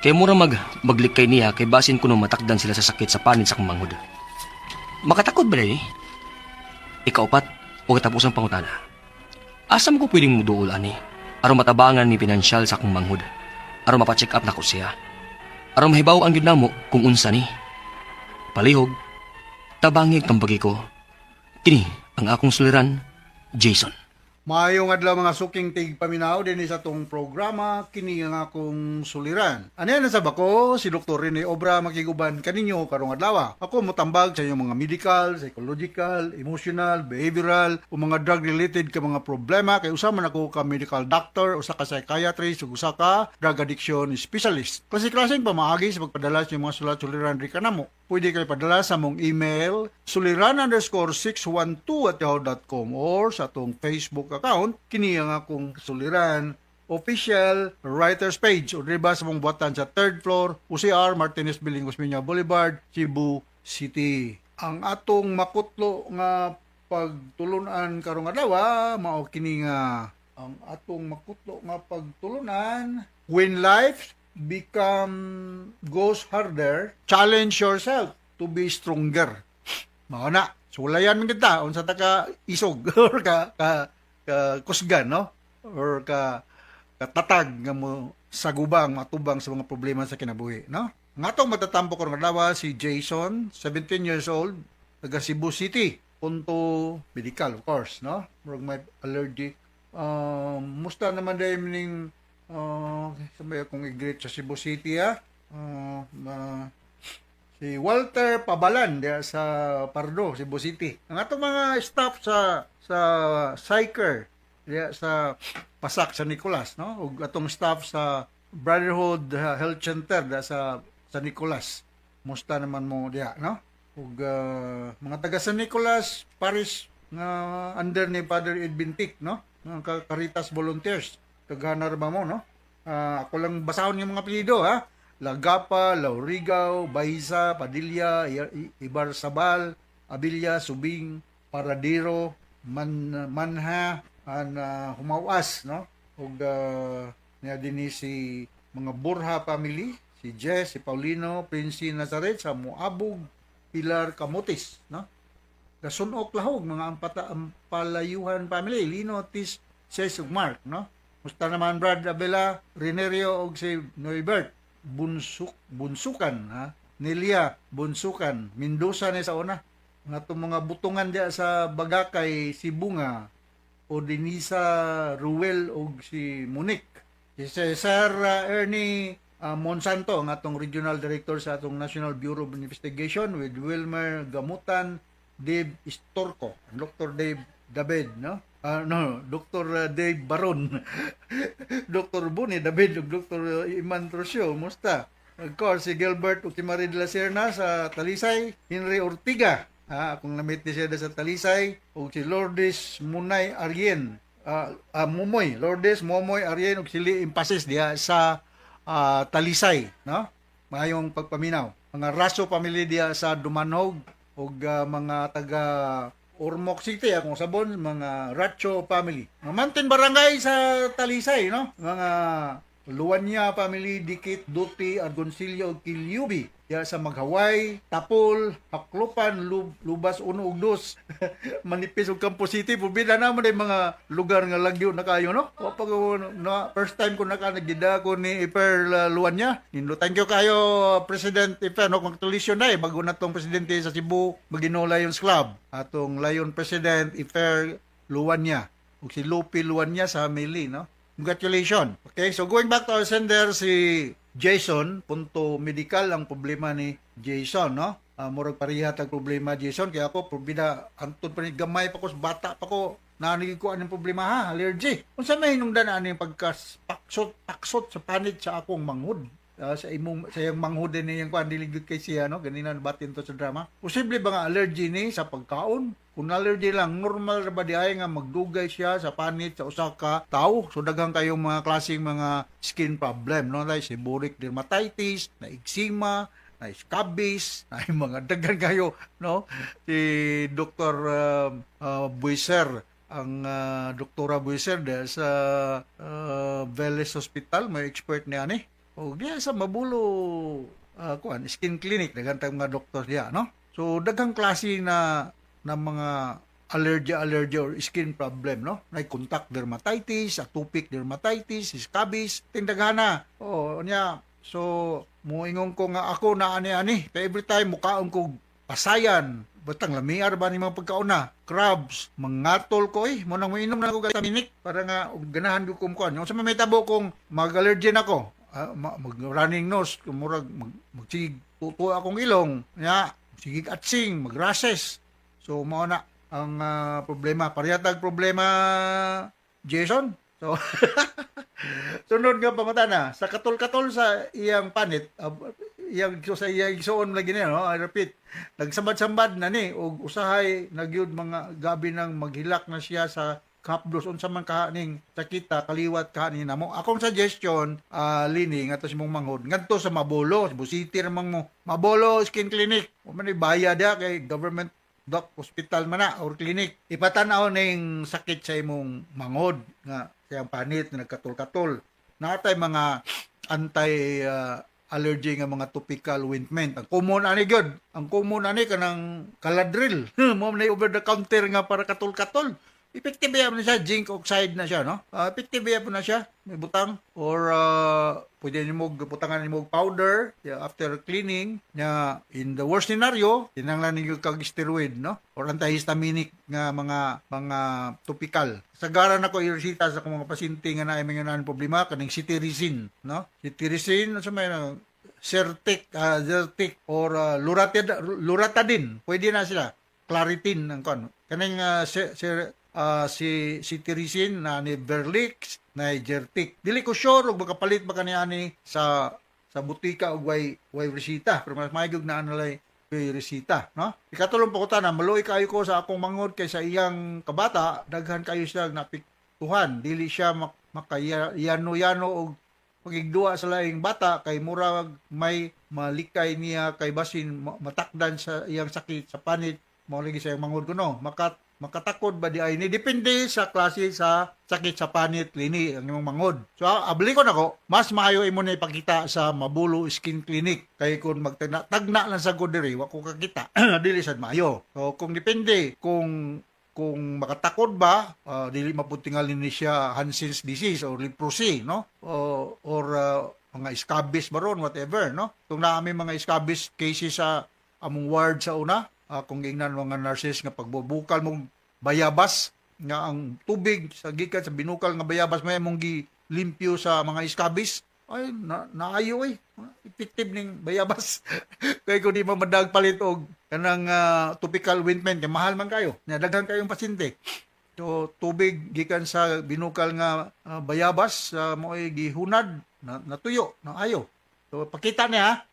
kay mura maglikay niya kay basin kuno matakdan sila sa sakit sa panit sa kong manghod. Makatakod ba ni? Ikaupat o katapusang pangutana. Asa mo ko pwedeng muduol ani? Aron matabangan ni pinansyal sa akong manghod. Aron mapacheck up nako siya. Aron mahibaw ang gyud namo kung unsa ni. Palihog, tabangig tambagi ko. Kini ang akong suliran, Jason. Maayong adlaw mga suking tig paminaw dinhi sa atong programa kini ang akong suliran. Ano na sa bako si Dr. Rene Obra makiguban kaninyo karong adlaw. Ako motambag sa inyong mga medical, psychological, emotional, behavioral o mga drug related ka mga problema kay usa man ako ka medical doctor, usa ka psychiatrist ug usa ka drug addiction specialist. Klase-klaseng pamaagi sa pagpadala sa inyong mga sulat suliran ri kanamo. Pwede kayo padala sa mong email suliran_612@yahoo.com or sa atong Facebook account kini ang akong suliran official writers page o diba sa mong buhatan sa third floor UCR Martinez Building, Osmeña Boulevard, Cebu City. Ang atong makutlo nga pagtulunan karong adlaw mao kini nga ang atong makutlo nga pagtulunan: when life become goes harder, challenge yourself to be stronger. Mao na. Sulayan man kita unsa ta ka isog or ka kusgan, no, or ka katatag nga mo sagubang matubang sa mga problema sa kinabuhi, no. Ang atong matatampo karong adlaw si Jason, 17 years old, taga Cebu City, punto medical, of course, no, murag may allergy. Musta naman dahil ning sa may akong i-greet sa Cebu City, ha, si Walter Pabalan diya sa Pardo, Cebu City. Ang atong mga staff sa Psyker diya sa Pasak sa Nicolas, no? Ug atong staff sa Brotherhood Health Center diya sa San Nicolas. Musta naman mo diya, no? Ug mga taga San Nicolas, Paris nga under ni Father Edwin Tick, no? Mga Caritas volunteers. Kaghanar ba mo, no? Ah, ako lang basahon yung mga apelyido, ha? Lagapa, Laurigaw, Baisa, Padilla, Ibarsabal, Abilla, Subing, Paradero, Manha, an Humawas, no? Ug niya dinhi si mga Borja family, si Jess, si Paulino, Prince Nazaret sa Moabog, Pilar Camotes, no? Gasunok Lahog, mga Ampalayuhan family, Lino, Tis, Ces ug Mark, no? Musta naman Brad Abela, Renerio ug si Noybert, Bunsuk, Bunsukan, ha? Nelia, Bunsukan, Mendoza ni sa una. Nga itong mga butungan diya sa Bagakay, Sibunga, o Denisa Ruel ug si Monique. Si Cesar Ernie Monsanto, ang atong regional director sa atong National Bureau of Investigation with Wilmer Gamutan, Dave Istorco, Dr. Dave David, no? Ah, no, Dr. Dave Baron. Dr. Buni David ug Dr. Iman Trosio, musta? Of course, si Gilbert ug si Marie de la Serna sa Talisay, Henry Ortiga, ah, akong na-meet ni siya sa Talisay, ug si Lourdes Munay Arien, Momoy, Lourdes Momoy Arien ug si Lee Impasis diha sa Talisay, no? Maayong pagpaminaw. Mga Raso family diha sa Dumanog ug mga taga Ormoc City akong sabon, mga Racho family. Mga Mantin Barangay sa Talisay, no? Mga Luanya family, Dikit, Duti, Argoncillo ug Kilyubi. Diha sa Maghaway, Tapol, Haklupan, Lubas 1 ug 2. Manipis ug Campo City, pubida naman ay mga lugar nga lagyo na kayo, no? Wa pa ko na first time ko naka nagida ko ni Iper Luanya. Nindo, thank you kayo President Iper, no? Congratulations na eh bago na tong presidente sa Cebu Maginoo Lions Club. Atong Lion President Iper Luanya ug si Lupi Luanya sa Mili, no? Congratulations. Okay, so going back to our sender, si Jason, punto medical ang problema ni Jason, no? Murag pareha tag problema, Jason, kaya ako probida antod pa ni gamay pa ko, bata pa ko naanig ko anong problema ha, allergy. Unsa may hinungdan ani pagkas paksot paksot sa panit sa akong manghod? Sa imong sa iyang manghod din niyang kuan, dili gyud kay siya, no? Ganina batin to sa drama. Posible ba nga allergy ni sa pagkaon? Kung allergy lang, normal ra ba di ay nga magdugay siya sa panit sa usa ka tawo? So daghan kayong mga klaseng mga skin problem, no? Like seborrheic dermatitis, na eczema, na scabies, na yung mga daghan kayo, no? Si Dr. Buiser, ang Doktora Buiser dahil sa Velez Hospital, may expert niya ni. O diya sa Mabulo kuan skin clinic, daghan tayong mga doktor diya, no? So daghang klase na ng mga allergy allergy or skin problem, no? Like contact dermatitis, atopic dermatitis, scabies, tindaghana. Oh, niya. So moingon ko nga ako na ani-ani kay every time mukaon ko pasayan, batang lamiar ba ni mga pagkaon na crabs, mangatol ko eh. Mo nang moinom na ako vitaminic para nga og ganahan ko kumkuan. Unsa may mahitabo kung mag-allergy na ko? Mag running nose, murag magsigig tuto akong ilong nya, sigig atsing, mag-rashes. So mao na ang problema, parehas tag problema, Jason. So sunod nga pangutana, sa katol-katol sa iyang panit, iyang so sa iyang igsuon lagi niya, no? I repeat, nagsambad-sambad na ni og usahay nagyud mga gabi nang maghilak na siya sa kapdos. Unsa man kaha ning sakita, kaliwat kaha ni namo? Akong suggestion, Lini, nga sa imong manghod, ngadto sa Mabolo, Cebu City ramang mo, Mabolo Skin Clinic. Wa man bayad ya kay government doc hospital man na or clinic. Ipatan-aw ning sakit sa imong manghod nga siyang panit na nagkatol-katol. Natay mga anti allergy nga mga topical ointment. Ang common ani gyud, ang common ani kanang Caladryl. Mo man over the counter nga para katol-katol. Effective yan na siya, zinc oxide na siya, no? Effective yan po na siya, may butang. Or pwede nimo butangan nimo og powder, yeah, after cleaning. Nya in the worst scenario, kinahanglan ninyo kag steroid, no? Or antihistaminic nga mga topical. Sagaran ako iresita sa akong mga pasyente nga naay mga naan problema kaning cetirizine, no? Cetirizine, sa may Zyrtec, Zyrtec or Loratadine, pwede na sila. Claritin ang kon. Kaning si cetirizine na ni Verlix na Zyrtec. Dili ko sure og makapalit ba kani ani sa butika og way resita, pero mas maayo na analay way resita, no? Ikatulong pangutana, maluoy kayo ko sa akong manghod kay sa iyang kabata daghan kayo siya napiktuhan. Dili siya makayano-yano og pagigduwa sa laing bata kay murag may malikay niya kay basin matakdan sa iyang sakit sa panit. Mao lagi sa iyang manghod kuno makatakod ba di ay ni? Depende sa klase sa sakit sa panit, Lini, ang imong manghod. So abli ko nako, mas maayo imo na ipakita sa Mabulo Skin Clinic kay kung magtagna tagna lang sa ko diri, wa ko kakita, dili sad maayo. So kung depende kung makatakod ba, dili maputingal ni siya Hansen's disease or leprosy, no? O, or mga scabies ba ron, whatever, no? Kung naami mga scabies cases sa among ward sa una, kung giingnan mga nurses nga pagbubukal mong bayabas nga ang tubig sa gikan sa binukal nga bayabas may mong gilimpyo sa mga scabies, ay na, naayo eh, effective ning bayabas. Kay kung di mo madagpalit og kanang topical ointment kay mahal man kayo nya, daghan kayong pasyente. So tubig gikan sa binukal nga bayabas mo'y gihunad na, natuyo naayo. So pakita niya.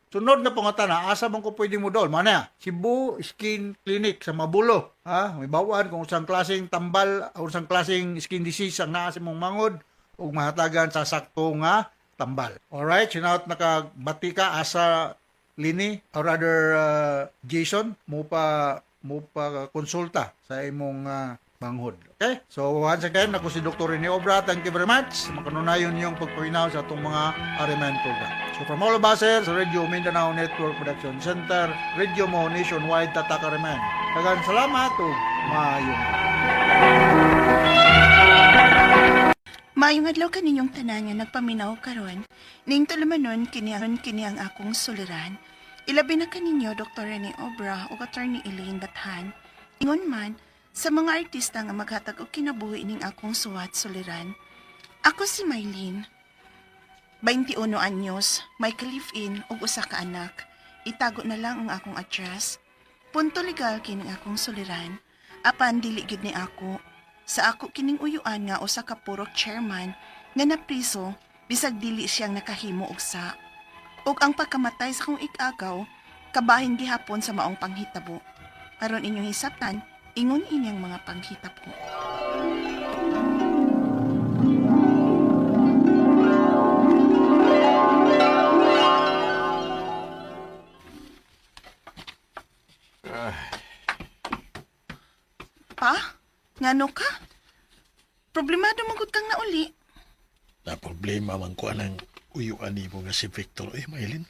Sunod na pangutana, asa man ko pwede mo dol? Mana, Cebu Skin Clinic sa Mabulo. Ha? May bawaan kung usang klaseng tambal o usang klaseng skin disease ang naa sa imong mangod ug mahatagan sa sakto nga tambal. Alright, sinaot nakabati ka asa, Lini, or rather Jason, mo pa konsulta sa imong manghod. Okay? So once again, ako si Dr. Rene Obra. Thank you very much. Makanunayon yung pagpaminaw sa atong mga RMN program. So from all of us here sa Radio Mindanao Network Production Center, Radio Mo Nationwide, Tatak RMN. Daghang salamat ug maayong Maayong adlaw kaninyong tanan nga nagpaminaw karon. Ning tulumanon kini ang akong suliran. Ilabi na kaninyo Dr. Rene Obra ug Attorney Elaine Bathan. Ingon man sa mga artista nga maghatag og kinabuhi ning akong suwat suliran. Ako si Mylene. 21 anyos, may ka-live-in ug usa ka anak. Itago na lang ang akong address. Punto legal kining akong suliran. Apan dili gyud ni ako. Sa ako kining uyuan nga usa ka purok chairman nga napriso bisag dili siyang nakahimo og sa. Ug ang pagkamatay sa kong ikagaw, kabahin gihapon sa maong panghitabo. Aron inyong hisabtan, ingon inyang mga panghitabo. Pa? Ngano ka? Problemado man gud kang nauli. Na problema man ko anang uyuan nimo nga si Victor eh, Maylin.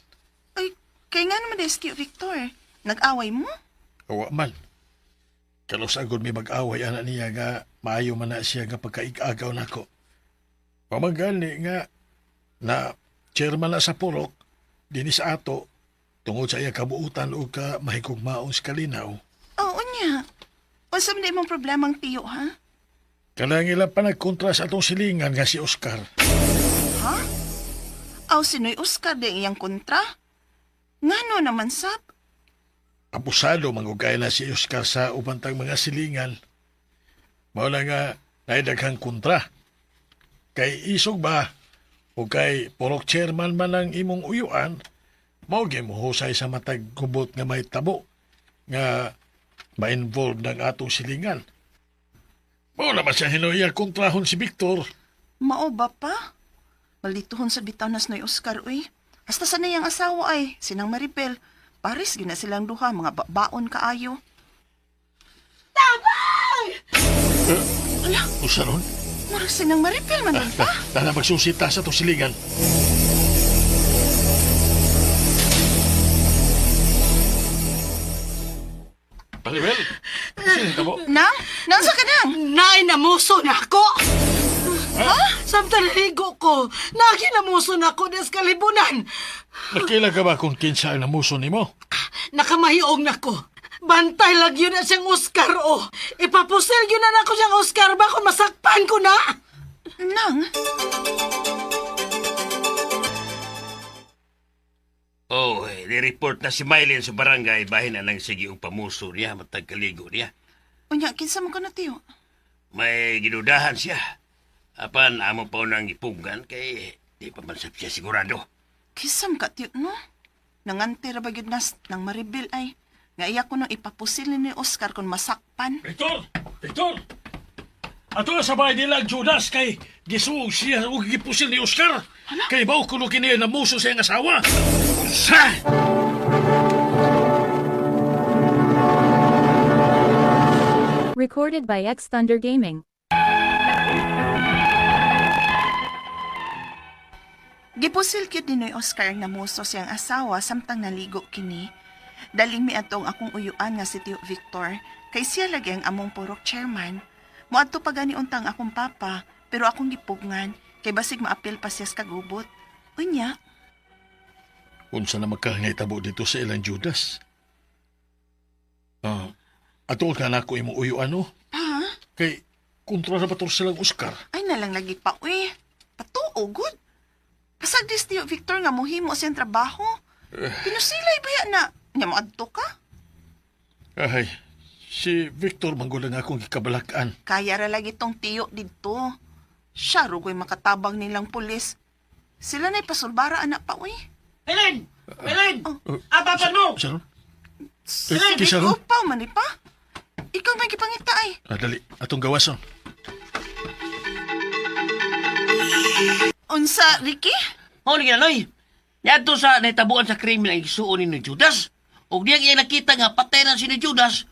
Ay, kay nga naman des Victor. Nag-away mo? Awa man. Kalos agod may mag-away ana niya nga maayo man na siya nga pagkaigagaw nako. Pamagani nga na chairman na sa purok dinhi sa ato tungod sa iya kabuutan o ka mahigugmaon sa kalinaw. Oo niya. Unsa man imong problemang tiyo, ha? Kanang ila pa nagkontra sa atong silingan nga si Oscar. Ha? Aw, sino'y Oscar di iyang kontra? Ngano naman, sab? Abusado mangugay na si Oscar sa ubantang mga silingan. Mao na nga naidaghang kontra. Kay isog ba o kay purok chairman man ang imong uyuan, mao gyud mo husay sa matag gubot nga may tabo nga ma-involve ng atong silingan. Mao naman siya hinuya kontrahon si Victor. Mao ba pa? Malituhon sa bitaw na sino'y Oscar, uy. Hasta sa niyang asawa ay, sinang Maribel. Paris gina silang duha, mga babaon kaayo. Tabang! Usa ron? Murag sinang Maribel man nun pa. Tana magsusita sa atong silingan. Maribel, sino ka mo? Nang? Nang sa kanang? Naay namuso na ako! Ha? Samtang naligo ko, nagi namuso na ako des kalibunan. Nakila ka ba kung kinsa ang namuso nimo? Nakamahiog na ko. Bantay lang yun na siyang Oscar, oh. Ipapusil yun na nako siyang Oscar ba kung masakpan ko na? Nang? Oh, eh, ni-report na si Mylene sa barangay bahin na nang sige og pamuso niya matag kaligo niya. Unya, kinsa man ko na tiyo? May ginudahan siya. Apan amo pa nang ipunggan kay di pa man sab siya sigurado. Kisam ka tiyo, no? Nangante ra ba gyud nas nang Maribel ay. Nga iya ko nung ipapusil ni Oscar kung masakpan. Victor! Victor! Ato na sa bahay nila ang Judas kay gisuog siya o gipusil ni Oscar. Kay mao kuno kini namuso sa iyang asawa. Sa! Recorded by X Thunder Gaming. Gipusil gyud ni Noy Oscar ang namuso siyang asawa samtang naligo kini. Daling miadtong akong uyuan nga si Tio Victor kay siya lagi ang among purok chairman. Moadto pa gani untang akong papa pero akong gipugngan kay basig maapil pa siya sa kagubot. Unya, Unsa na magkahangitabo dito sa ilang Judas? Ah, ato ka na ako imong uyuan no? pa? Kay kontra na ba to silang Oscar? Ay nalang lagi pa uy. Patuo gud. Pasagdis Tio Victor nga mohimo siyang trabaho. Pinusilay ba ya na? Nya moadto ka? Ay, si Victor manggulang akong gikabalakan. Kaya ra lagi tong tiyo didto. Siya rugoy makatabang nilang pulis. Sila na'y pasulbara anak pa uy. Helen! Helen! Apapan mo! Siya ron? Sige, kisa ron? upaw man ni pa. Ikaw may gipangita ay. Ah, dali, atong gawason. Unsa, Ricky? Mao ni ginanoy. Niadto sa nahitabuan sa krimen ang igsuon ni Judas. Ug diyang iya nakita nga patay na si ni Judas.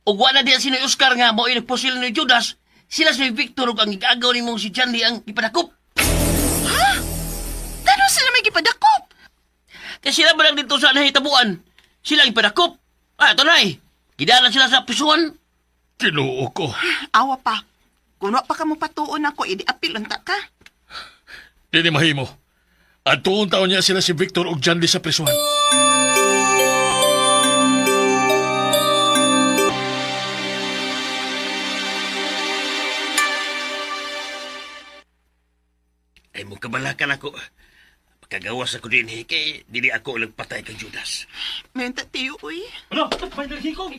Ug wa na diya si ni Oscar nga mao nagpusil ni Judas. Sila si Victor ug ang igagaw nimong si John Lee ang gipadakop. Dano sila may gipadakop. Kaya sila ba lang dito sa nahitabuan? Sila ang ipadakop. Ah, ito na eh. Gidala sila sa pisuan. Tinuo ko. Awa pa. Kung wa pa ka mo patuon ako, idi apil unta ka. Dili mahimo. At tuon taon niya sila si Victor ug John Lee sa prisuhan. Ay, mo kabalakan ako. Pagkagawas ako din, eh, kay dili ako nagpatay kay Judas. May unta tiyo, uy. Ano? May naghikog.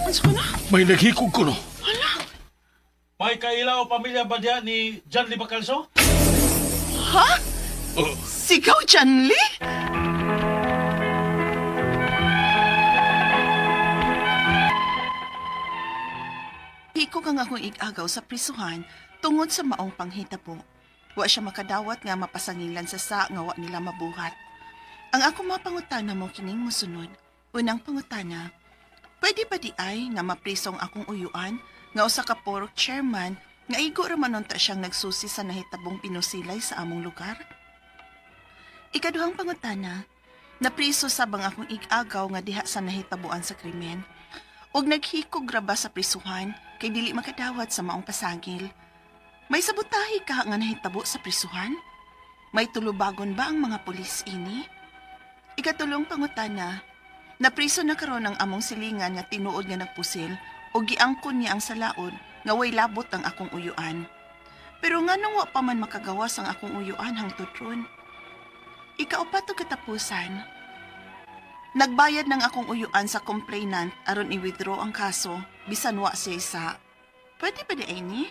Unsa ko na? May naghikog ko no. May kailaw pamilya ba diya ni John Lee Bacalso? Ha? Sigaw, Janly? Hikog ang akong igagaw sa prisuhan tungod sa maong panghitabo. Wa siya makadawat nga mapasangilan sa sa nga wa nila mabuhat. Ang ako mga pangutana mo kining mosunod. Unang pangutana, pwede ba di ay nga maprisong akong uyuan nga usa ka porok chairman nga igo ra man unta siyang nagsusi sa nahitabong pinusilay sa among lugar? Ikaduhang pangutana, napriso sa bang akong igagaw nga diha sa nahitabuan sa krimen? Ug naghikog ra ba sa prisuhan kay dili makadawat sa maong pasagil? May sabotahe ka nga nahitabo sa prisuhan? May tulubagon ba ang mga pulis ini? Ikatulong pangutana, napriso na karon ang among silingan nga tinuod nga nagpusil o giangkon niya ang salaod nga way labot ang akong uyuan. Pero nganong wa pa man makagawas ang akong uyuan hangtod ron? Ikaupat og katapusan, nagbayad ng akong uyuan sa complainant aron i-withdraw ang kaso bisan wa siya isa. Pwede ba di ay ni?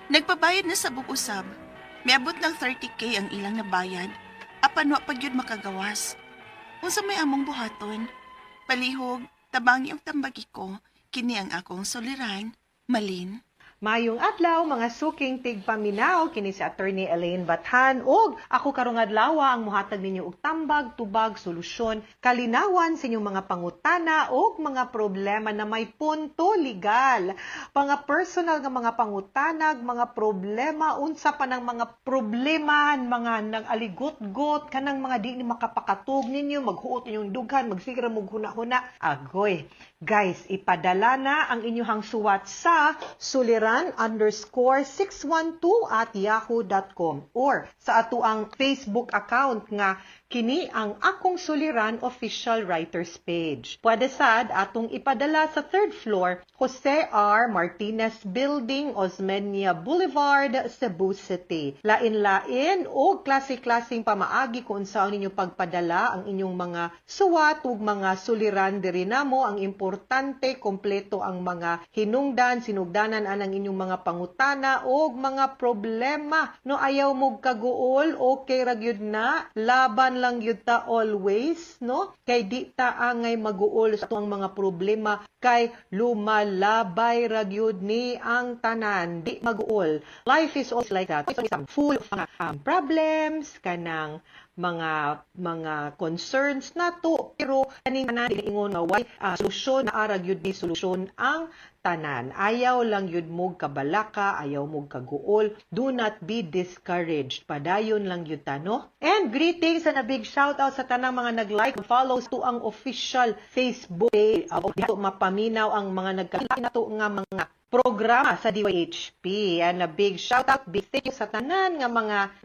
Nagpabayad na sa usab. Miabot ng 30K ang ilang nabayad. Apan wa pa gyud makagawas. Unsa may among buhaton? Palihog, tabangi og tambagi ko. Kini ang akong suliran, Malin. Mayong adlaw mga suking tigpaminaw kini si Attorney Elaine Bathan ug ako karong adlaw ang mohatag ninyo og tambag, tubag, solusyon, kalinawan sa inyong mga pangutana ug mga problema na may punto legal. Mga personal nga mga pangutanag, mga problema, unsa pa ng mga problema, mga nag-aligot-got, kanang mga di ni makapakatug ninyo, maghuot inyong dughan, magsigra mong huna-huna. Agoy. Guys, ipadala na ang inyong suwat sa suliran_612@yahoo.com or sa atuang Facebook account nga kini ang Akong Suliran Official Writers Page. Pwede sad atong ipadala sa third floor, Jose R. Martinez Building, Osmeña Boulevard, Cebu City. Lain-lain o klase-klaseng pamaagi kung unsaon ninyo pagpadala ang inyong mga suwat ug mga suliran diri namo. Ang importante, kompleto ang mga hinungdan, sinugdanan anang inyong mga pangutana o mga problema. No, ayaw mo kaguol, okay ra gyud na, laban lang gyud ta always, no? Kay di ta angay maguol sa atong mga problema kay lumalabay ra gyud ni ang tanan, di maguol. Life is always like that. It's full of mga problems, kanang mga concerns nato, pero kaning tanan dili ingon nga way solusyon, naa ra gyud ni solusyon ang tanan. Ayaw lang yun mo kabalaka, ayaw mo kaguol. Do not be discouraged. Padayon lang yun ta, no? And greetings and a big shout out sa tanang mga nag-like and follow to ang official Facebook page. Mapaminaw ang mga nagka nato nga mga programa sa DYHP. And a big shout out, big thank you sa tanan nga mga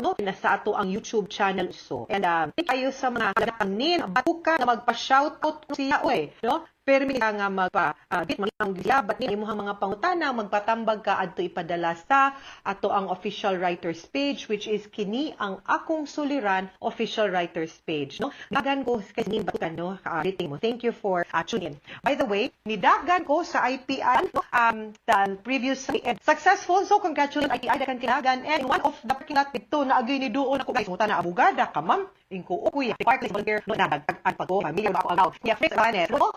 no, na sa ato ang YouTube channel so. And thank kayo sa mga nin batuka nga magpa-shout out siya oy, no? Permi ka nga magpa ang gilabat ni imong mga pangutana, magpatambag ka adto ipadala sa ato ang official writers page, which is kini ang Akong Suliran Official Writers Page, no? Dagan ko kay nin batukan, no, greeting mo. Thank you for tuning in. By the way, nidagan ko sa IPI, no, the previous and successful, so congratulations IPI, dagan kinagan. And one of the parking lot dito na agoy ni duon ako, guys, muta na abogada ka, ma'am, ingko o kuya park volunteer, no, nadagtag pag ko familiar ba ako agaw kuya Fritz Ranes, no,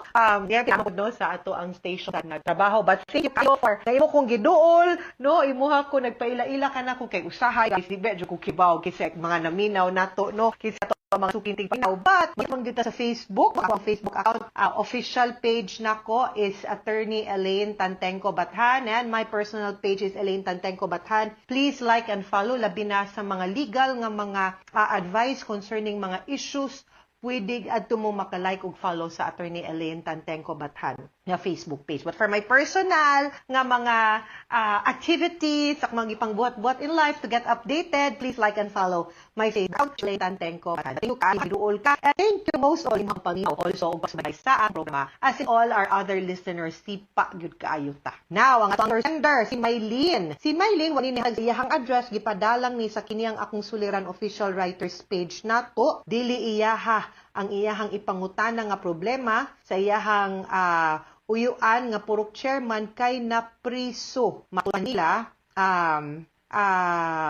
yeah, pinamod, no, sa ato ang station sa nagtrabaho. But thank you kayo for na imo kong giduol, no, imuha ko nagpaila-ila ka na ko kay usahay, guys, di ba ko kibaw kisek mga naminaw nato, no, kisa ato ang mga suking tigpaminaw. But magpang dito sa Facebook, ako ang Facebook account, official page nako is Attorney Elaine Tantengco Bathan, and my personal page is Elaine Tantengco Bathan. Please like and follow, labi na sa mga legal nga mga advice concerning mga issues, pwede adto mo makalike ug follow sa Attorney Elaine Tantengco Bathan nga Facebook page. But for my personal nga mga activities, ak mga ipangbuhat-buhat in life to get updated, please like and follow my Facebook account, Elaine Tantengco Bathan. Thank you ka, duol ka. And thank you most all imong paminaw also ug pagsubaybay sa ang programa. As in all our other listeners, sipa gyud kaayo ta. Now, ang atong sender, si Mylene. Si Mylene, wala ni iyahang address, gipadalang ni sa kiniyang Akong Suliran Official Writers Page nato. Dili iyaha ang iyahang ipangutana nga problema sa iyahang uyuan nga purok chairman kay napriso. Manila,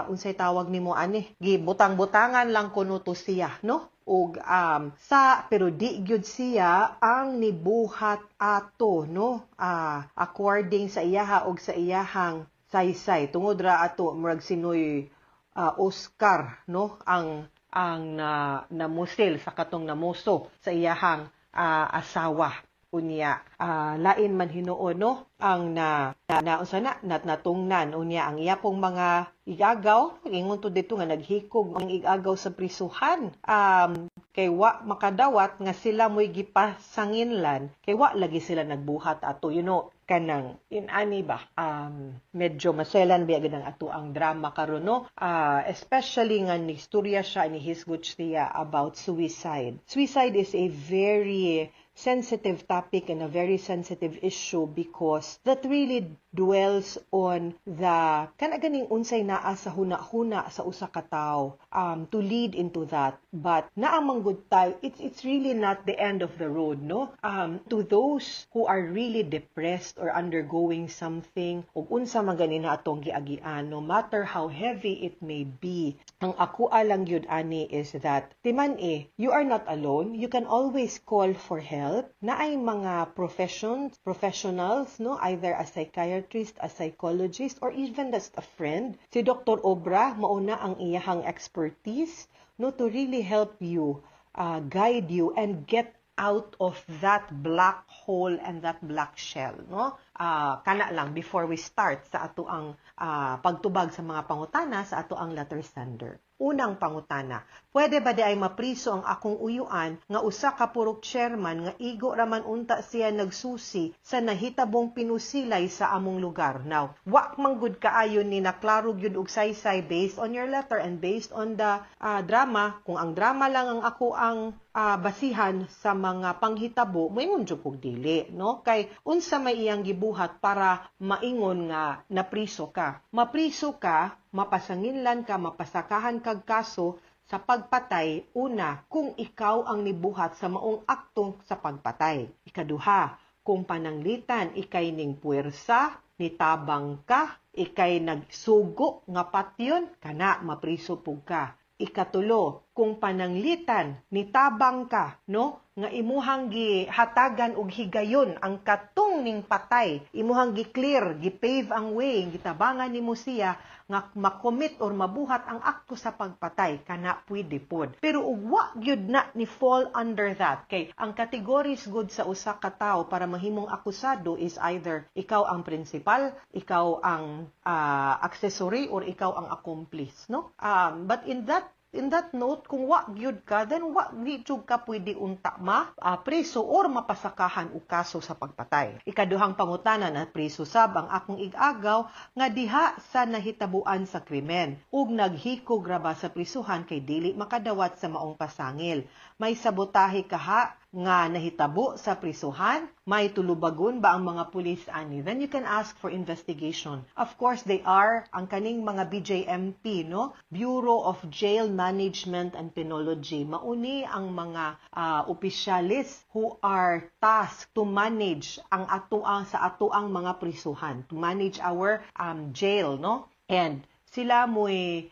Unsay tawag nimo ani, gibutang-butangan lang kuno to siya, no? Ug sa pero di gyud siya ang nibuhat ato, no? According sa iyaha og sa iyahang saysay, tungod ra ato murag sinoy Oscar, no, ang na namusil sa katong namuso sa iyahang asawa. Unya lain man hinuon, no, ang na, na, na unsa na, natungnan. Unya ang iya pong mga igagaw, ingon to dito nga naghikog ang igagaw sa prisuhan kay wa makadawat nga sila mo'y gipasanginlan kay wa lagi sila nagbuhat ato, kanang inani ba, medyo maselan biya gid ang ato ang drama karon, no? Especially nga ni istorya siya, ni hisgot siya about suicide. Suicide is a very sensitive topic and a very sensitive issue because that really dwells on the kana ganing unsay naa sa huna-huna sa usa ka tawo to lead into that. But naa man gud tay, it's really not the end of the road, no? To those who are really depressed or undergoing something ug unsa man gani na atong giagian, no matter how heavy it may be, ang ako lang gyud ani is that timan eh, you are not alone. You can always call for help. Naay mga professionals, no, either a psychiatrist, a psychologist, or even just a friend. Si Dr. Obra, mauna ang iyahang expertise, no, to really help you, guide you and get out of that black hole and that black shell, no? Kana lang before we start sa ato ang pagtubag sa mga pangutana sa ato ang letter sender. Unang pangutana, pwede ba di ay mapriso ang akong uyuan nga usa ka purok chairman nga igo raman unta siya nagsusi sa nahitabong pinusilay sa among lugar? Now, wa man gud kaayo ni naklaro gyud og saysay based on your letter and based on the drama. Kung ang drama lang ang ako ang basihan sa mga panghitabo, moingon jud kog dili, no? Kay unsa may iyang gibuhat para maingon nga napriso ka? Mapriso ka, mapasanginlan ka, mapasakahan kag kaso sa pagpatay, una, kung ikaw ang nibuhat sa maong akto sa pagpatay. Ikaduha, kung pananglitan ikay ning puwersa, nitabang ka, ikay nagsugo nga patyon, kana mapriso pug ka. Ikatulo, kung pananglitan nitabang ka, no, nga imuhang gihatagan og higayon ang katong ning patay, imuhang gi-clear, gi-pave ang way, gitabangan nimo siya nga makomit or mabuhat ang akto sa pagpatay, kana pwede pod. Pero ug wa gyud na ni fall under that, kay ang categories gud sa usa ka tawo para mahimong akusado is either ikaw ang principal, ikaw ang accessory, or ikaw ang accomplice, no? But in that note, kung wa gyud ka, then wa di jud ka pwede unta ma preso or mapasakahan og kaso sa pagpatay. Ikaduhang pangutana, na preso sab ang akong igagaw nga diha sa nahitabuan sa krimen ug naghikog ra ba sa prisuhan kay dili makadawat sa maong pasangil? May sabotahe kaha nga nahitabo sa prisuhan? May tulubagon ba ang mga pulis ani? Then you can ask for investigation. Of course, they are ang kaning mga BJMP, no? Bureau of Jail Management and Penology. Mauni ang mga opisyalis who are tasked to manage ang atoang sa atoang mga prisuhan, to manage our jail, no? And sila mo'y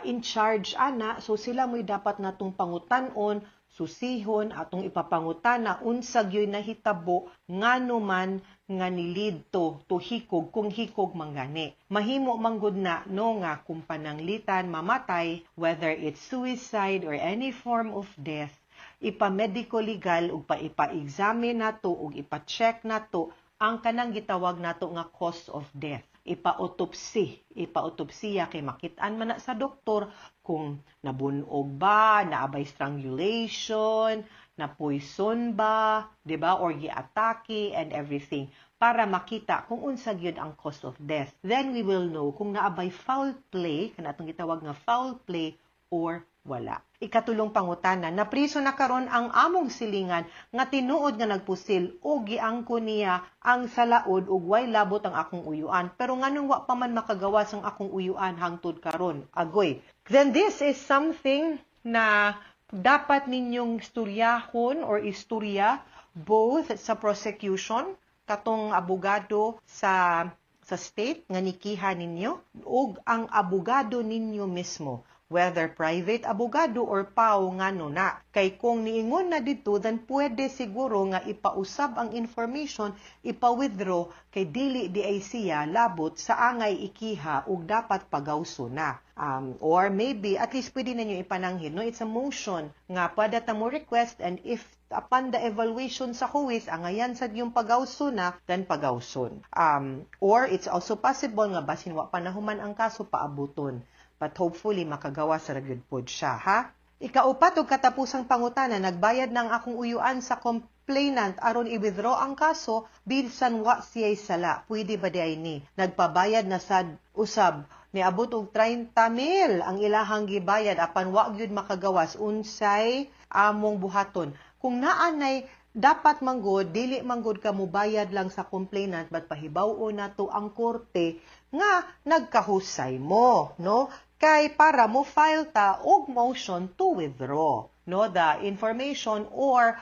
in charge ana, so sila mo'y dapat natong pangutan-on, susihon, atong ipapangutana unsa gyoy nahitabo, ngano man nga ni-lead to hikog, kung hikog man gani. Mahimo man gud na, no, nga kung pananglitan mamatay, whether it's suicide or any form of death, ipa-medico legal ug pa ipa-examine nato ug ipa-check nato ang kanang gitawag nato nga cause of death, ipa-autopsy, ipa-autopsiya kay makit-an man na sa doktor kung nabunog ba, naabay strangulation, na poison ba, 'di ba, or giatake and everything para makita kung unsa gyud ang cause of death. Then we will know kung naabay foul play, kana atong gitawag nga foul play, or wala. Ikatulong pangutana, napriso na karon ang among silingan nga tinuod nga nagpusil o giangko niya ang salaod ug way labot ang akong uyuan. Pero nganong wa pa man makagawas ang akong uyuan hangtod karon? Agoy. Then this is something na dapat ninyong istoryahon or istorya both sa prosecution, katong abogado sa sa state nga nikiha ninyo ug ang abogado ninyo mismo, whether private abogado or PAW nga na. Kay kung niingon na dito, then pwede siguro nga ipausab ang information, ipa-withdraw kay dili di ay siya labot sa angay ikiha ug dapat pagawso na. Or maybe, at least pwede ninyo ipananghid, no? It's a motion nga pwede ta mo request, and if upon the evaluation sa huwis, angayan sad yung pagawso na, then pagawson. Or it's also possible nga basin wa pa nahuman ang kaso, paabuton. But hopefully, makagawa sa ragyud pod siya, ha? Ikaupat ug katapusang pangutana, nagbayad ng akong uyuan sa complainant aron i-withdraw ang kaso bisan wa siya'y sala. Pwede ba di ay ni? Nagpabayad na sad usab, niabot og 30 mil ang ilahang gibayad apan wa gyud makagawas, unsay among buhaton? Kung naa nay dapat manggod, dili manggod ka mubayad lang sa complainant, but pahibaw-on nato ang korte nga nagkahusay mo, no? Kay para mo file ta og motion to withdraw, no, the information or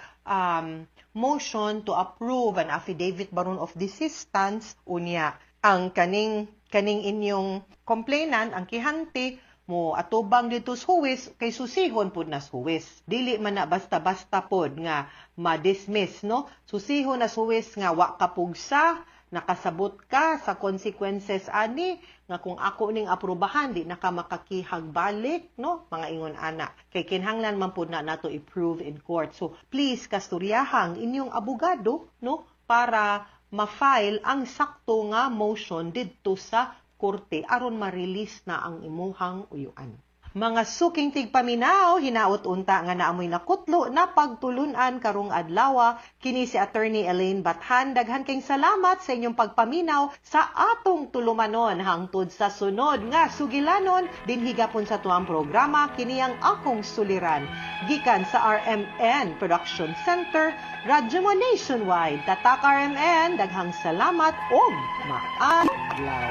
motion to approve an affidavit baron of desistance. Unya ang kaning kaning inyong complainant, ang kihante, mo atubang dito sa huwis kay susihon pud na sa huwis. Dili man na basta-basta pod nga ma-dismiss, no? Susihon na sa huwis nga wa ka pugsa, nakasabot ka sa consequences ani nga kung ako ning aprobahan di na ka makakihag balik, no, mga ingon ana, kay kinahanglan man pud na nato i-prove in court. So please kasturyahang inyong abogado, no, para ma-file ang sakto nga motion didto sa korte aron ma-release na ang imuhang uyuan. Mga suking tigpaminaw, hinaot unta nga naamoy nakutlo na pagtulunan karong adlaw. Kini si Attorney Elaine Bathan. Daghan kayong salamat sa inyong pagpaminaw sa atong tulumanon hangtod sa sunod nga sugilanon dinhi gapon sa tuang programa, kini ang akong suliran. Gikan sa RMN Production Center, Radyo Mo Nationwide. Tatak RMN, daghang salamat ug maayong adlaw.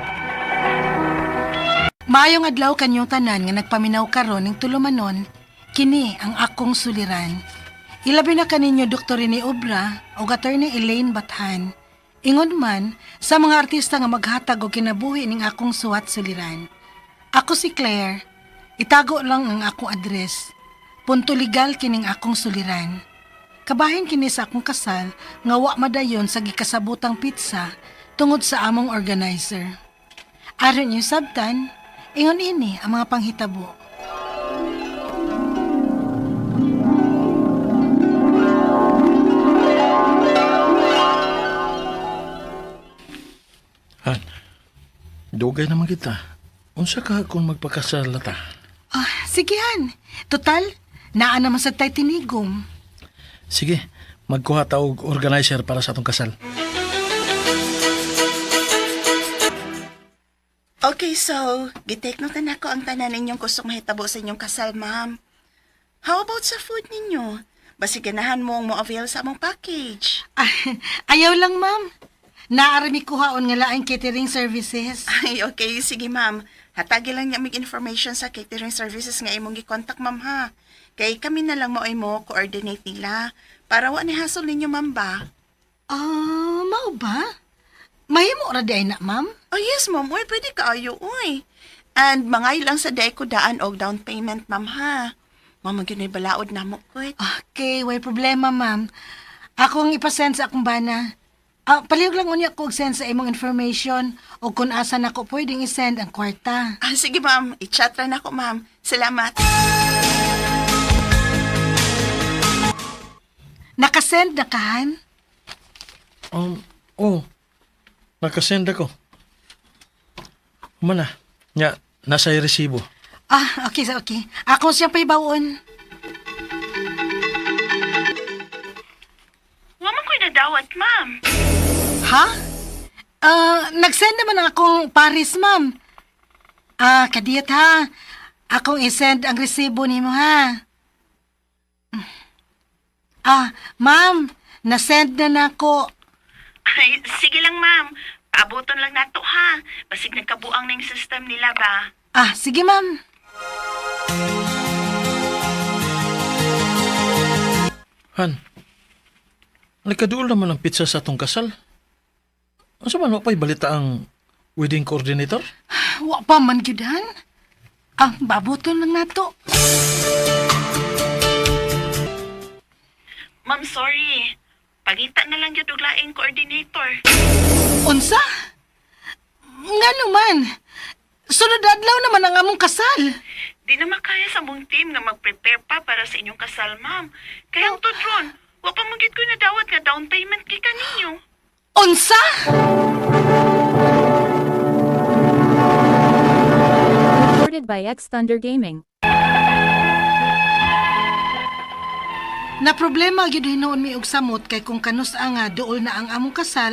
Maayong adlaw kanyong tanan nga nagpaminaw karon ning tulumanon, kini ang akong suliran. Ilabi na kaninyo Dr. Rene Obra ug Attorney Elaine Bathan. Ingon man sa mga artista nga maghatag og kinabuhi ning akong suwat suliran. Ako si Claire. Itago lang ang akong address. Punto legal kining akong suliran. Kabahin kini sa akong kasal nga wa madayon sa gikasabutang pizza tungod sa among organizer. Aron yung sabtan, ingon ini ang mga panghitabo. Han, dugay naman kita. Unsa ka kung magpakasal na ta? Ah, sige han. Total, naa naman sa tay tinigom. Sige, magkuha ta og organizer para sa atong kasal. Okay, so, gitake note na ko ang tanan ninyong kusog mahitabo sa inyong kasal, ma'am. How about sa food ninyo? Basi ganahan mo ang mo-avail sa among package. Ah, ayaw lang, ma'am. Naarami kuhaon nga laing catering services. Ay, okay. Sige, ma'am. Hatagi lang niya mig information sa catering services nga imong gi-contact, ma'am, ha? Kay kami na lang mo ay mo coordinate nila. Para wa ni hassle ninyo, ma'am, ba? Ah, mao ba? Mahimo ra di ay na, ma'am? Oh, yes, ma'am. Uy, pwede kaayo, uy. And mga lang sa day ko daan og down payment, ma'am, ha? Ma'am, gyud balaod na mo, kuy. Okay, way problema, ma'am. Akong ipasend sa akong bana. Ah, palihog lang unya ko og send sa imong information o kung asa nako pwedeng isend ang kwarta. Ah, sige, ma'am. I-chat ra nako, ma'am. Salamat. Nakasend na kahan? Oh, nakasend ako. Humana, nya, nasa resibo. Ah, okay, so okay. Ako siyang paibawon. Wa man ko'y nadawat, ma'am. Ha? Ah, nagsend naman ang akong Paris, ma'am. Ah, kadiyot ha. Akong isend ang resibo nimo ha. Ah, ma'am, nasend na nako. Ay, sige lang, ma'am. Paabuton lang nato, ha? Basig nagkabuang na yung system nila ba? Ah, sige, ma'am. Han, nagkaduol naman ang pizza sa atong kasal. Unsa man wa pa'y balita ang wedding coordinator? Wa pa man gyud han. Ah, babuton lang nato. Ma'am, sorry. Pangita na lang gyud og laing coordinator. Unsa? Ngano man? Sunod adlaw naman ang among kasal. Di na makaya sa mong team nga mag-prepare pa para sa inyong kasal, ma'am. Kaya ang tudron, wa pa man gyud ko nadawat nga down payment gikan ninyo. Unsa? Recorded by X Thunder Gaming. Na problema gyud hinuon mi og samot kay kung kanus nga duol na ang among kasal,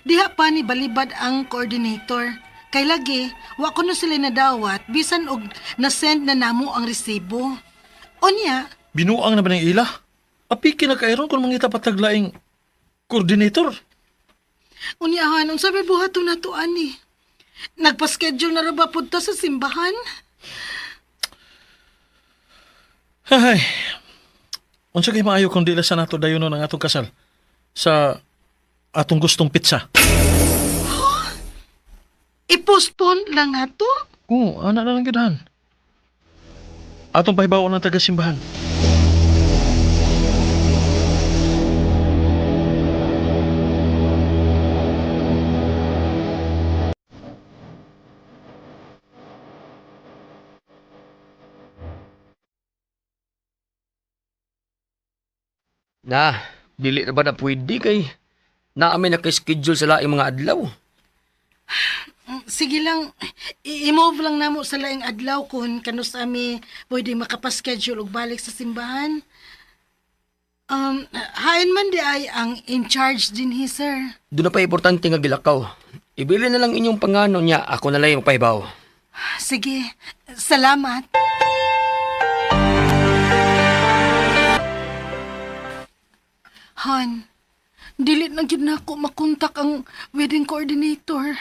diha pa ni balibad ang coordinator. Kay lagi, wa kuno sila nadawat bisan og nasend na namo ang resibo. Unya, Binuang na ba ng ila? Apiki na kairon kung mangita pataglaing coordinator. unyahan unsa may buhaton nato ani? Nagpa-schedule na ra ba pud ta sa simbahan? Hay. Unsa kay maayo kung dila sa nato dayon ang atong kasal sa atong gustong pizza. I-postpone lang nato? Oo, ana na lang gyud han. Atong pahibaw ng taga-simbahan. Na, dili na ba na pwede kay naamin na kay schedule sa laing mga adlaw. Sige lang, i-move lang namo sa laing adlaw kung kanus ami pwede makapaschedule og balik sa simbahan. Hain man di ay ang in charge din hi, sir. Doon na pa importante nga gilakaw. Ibili na lang inyong pangano niya, ako na lang yung magpahibaw. Sige, salamat. Han, dili na gyud nako makontak ang wedding coordinator.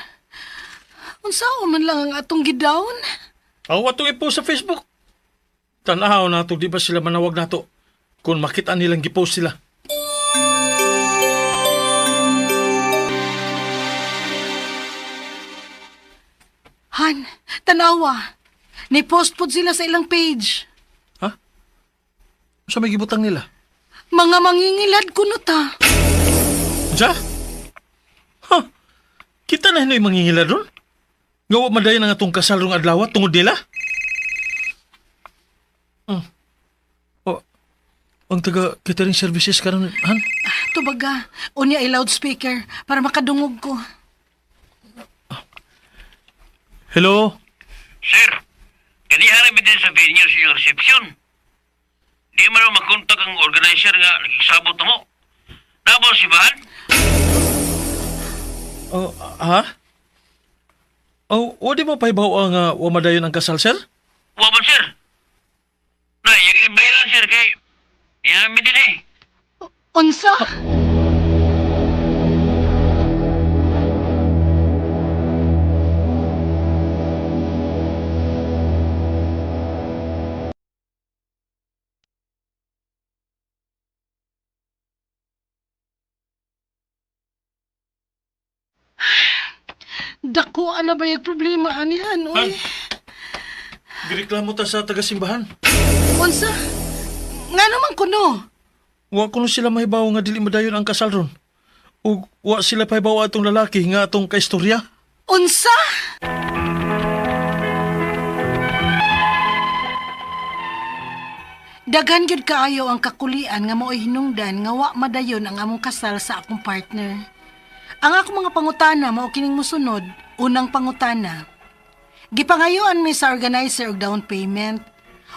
Unsaon man lang ang atong gidown? Aw, atong i-post sa Facebook. Tanaw nato di ba sila manawag nato kung makita nilang gipost sila. Han, tanawa. Ni-post pod sila sa ilang page. Ha? Sa may gibutang nila? Mga mangingilad kuno ta. Unsa? Ha? Kita na hinoy mangingila doon? Nga wa madayon ang atong kasal rong adlaw tungod nila? Oh, ang taga catering services karon han? Tubaga, unya i-loudspeaker para makadungog ko. Hello? Sir, kaniha ra din sa venue sa iyong reception. Di man raw makontak ang organizer nga nakigsabot na mo. Nabo si Bahan? Oh, ha? Oh, wa di mo pahibaw ang wa madayon ang kasal, sir? Wa man, sir. Na, yung ibayaran, sir, kay... Yami din eh. Unsa? Dako, ano ba yung problema anihan, oy? Gireklamo ta sa taga-simbahan. Unsa? Nga naman kuno? Wa kuno sila mahibaw nga dili madayon ang kasal ron. Ug wa sila pahibaw atong lalaki nga atong kaistorya. Unsa? Daghan gyud kaayo ang kakulian nga mao'y hinungdan nga wa madayon ang among kasal sa akong partner. Ang akong mga pangutana mao kining mosunod, unang pangutana. Gipangayoan mi sa organizer og down payment.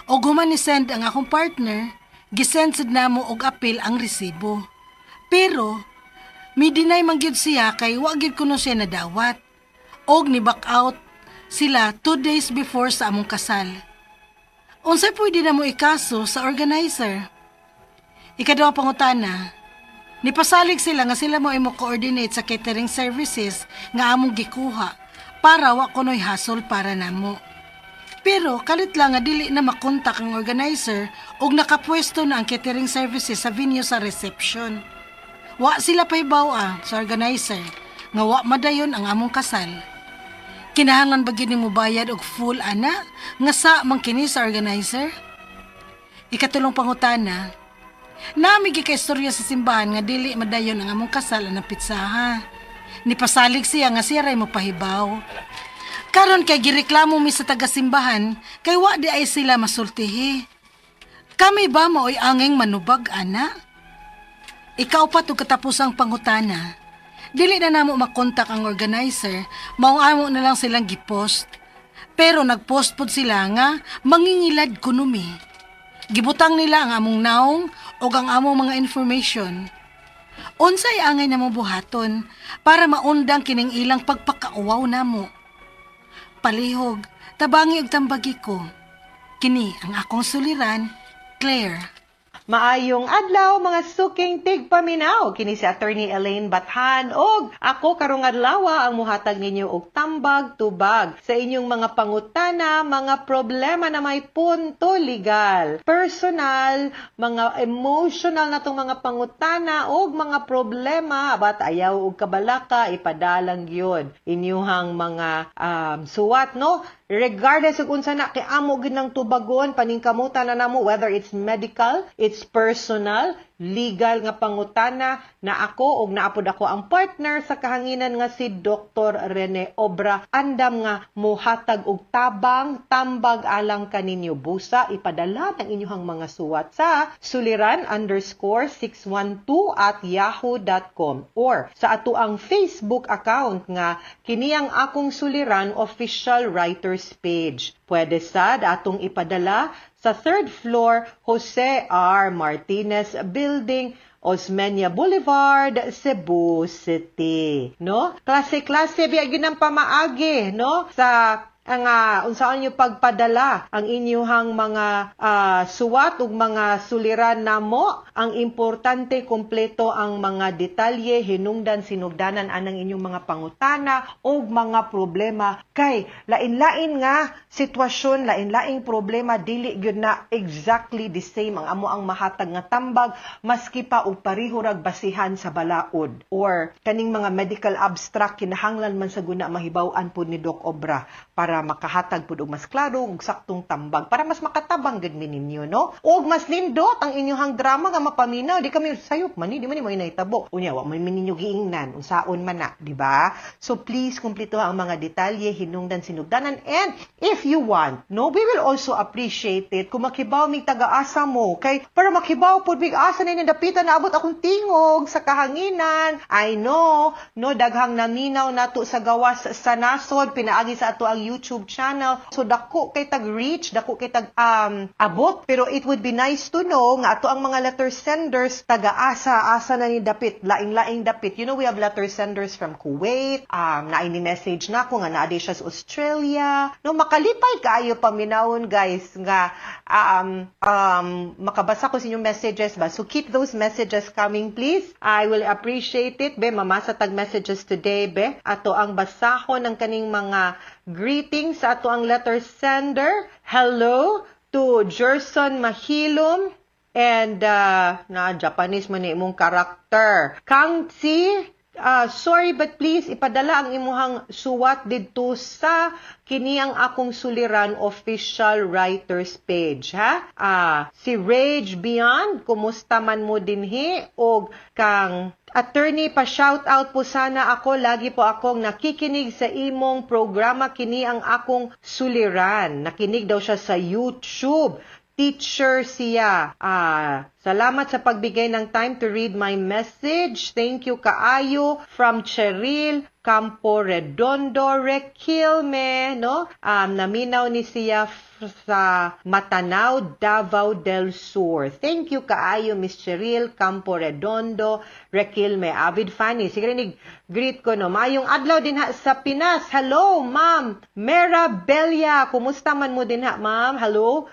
Og human ni send ang akong partner, gisend sad namo og apil ang resibo. Pero mi deny man gyud siya kay wa gyud kuno siya nadawat. Og ni back out sila 2 days before sa among kasal. Unsay pwede na mo ikaso sa organizer? Ikaduha pangutana, nipasalig sila nga sila mo ay mo coordinate sa catering services nga among gikuha para wa kuno'y hassle para namo. Pero kalit lang nga dili na makontak ang organizer ug nakapwesto na ang catering services sa venue sa reception. Wa sila pahibaw sa organizer nga wa madayon ang among kasal. Kinahanglan ba gyud nimo bayad og full ana nga sa man kini sa organizer? Ikatulong pangutana, nami gi istorya sa simbahan nga dili madayon ang among kasal anang pitsaha. Nipasalig siya nga siya ray mopahibaw. Karon kay gireklamo mi sa taga-simbahan kay wa di ay sila masultihi. Kami ba maoy angeng manubag ana? Ikaw pa to katapusang pangutana. Dili na namo makontak ang organizer, mao amo na lang silang gipost. Pero nagpost pod sila nga mangingilad kuno mi. Gibutang nila ang among naong o ang among mga information. Unsay angay namo buhaton para maundang kining ilang pagpakauwaw namo. Palihog, tabangi og tambagi ko. Kini ang akong suliran, Claire. Maayong adlaw, mga suking tigpaminaw. Kini si Attorney Elaine Bathan og ako karong adlaw ang muhatag ninyo og tambag tubag sa inyong mga pangutana, mga problema na may punto legal, personal, mga emotional na tong mga pangutana og mga problema, but ayaw og kabalaka, ipadalang gyud inyuhang mga suwat, no? Regardless ug unsa na, kay amo gid nang tubagon, paningkamutan na namo, whether it's medical, it's personal, legal nga pangutana na ako og naapod ako ang partner sa kahanginan nga si Dr. Rene Obra, andam nga muhatag og tabang tambag alang kaninyo. Busa ipadala ang inyong mga suwat sa suliran_612@yahoo.com or sa ato ang Facebook account nga kini ang akong suliran official writers page. Pwede sad atong ipadala sa third floor, Jose R. Martinez Building, Osmeña Boulevard, Cebu City. No? Klase-klase biya gyud ang pamaagi, no? Sa ang unsaon nyo pagpadala ang inyuhang mga suwat ug mga suliran namo. Ang importante, kompleto ang mga detalye, hinungdan sinugdanan anang inyong mga pangutana ug mga problema, kay lain-lain nga sitwasyon, lain-laing problema, dili gyud na exactly the same ang amo ang mahatag nga tambag, maski pa og pareho rag basihan sa balaod or kaning mga medical abstract. Kinahanglan man sa guna mahibaw-an pud ni Doc Obra para makahatag pud og mas klaro ug saktong tambag, para mas makatabang gid mi ninyo, no, og mas nindot ang inyong drama nga mapaminaw. Di kami sayop man ni, di man ni mo inahitabo unya wa man mi ninyo giingnan unsaon man na, di ba? So please, kumpleto ang mga detalye, hinungdan sinugdanan. And if you want, no, we will also appreciate it kung makibaw mig taga-asa mo, kay para makibaw pud mig asa na dapitan naabot akong tingog sa kahanginan. I know, no, daghang naminaw nato sa gawas sa nasod pinaagi sa ato ang YouTube channel. So dako kay tag reach, dako kay tag abot, pero it would be nice to know nga ato ang mga letter senders taga-asa asa na ni dapit, laing-laing dapit. We have letter senders from Kuwait, naay ni message nako nga naa siya sa Australia. No, makalipay kaayo paminawon, guys, nga makabasa ko sa inyong messages ba. So keep those messages coming, please. I will appreciate it, be. Mamasa tag messages today, be. Ato ang basahon ng kaning mga greetings sa ato ang letter sender. Hello to Gerson Mahilom and na Japanese man ni imong karakter. Kang Tsi, sorry, but please ipadala ang imuhang suwat didto sa kini ang akong suliran official writers page, ha. Si Rage Beyond, kumusta man mo dinhi? Og kang Attorney, pa shout out po sana ako. Lagi po akong nakikinig sa imong programa, kini ang akong suliran. Nakinig daw siya sa YouTube. Teacher siya. Salamat sa pagbigay ng time to read my message. Thank you kaayo, from Cheryl Campo Redondo Requilme, no? Naminaw ni siya sa Matanao, Davao del Sur. Thank you kaayo, Miss Cheryl Campo Redondo Requilme. Avid fan ni. Sige nig greet ko, no. Maayong adlaw din ha sa Pinas. Hello, Ma'am Mera Belia. Kumusta man mo din ha, ma'am? Hello.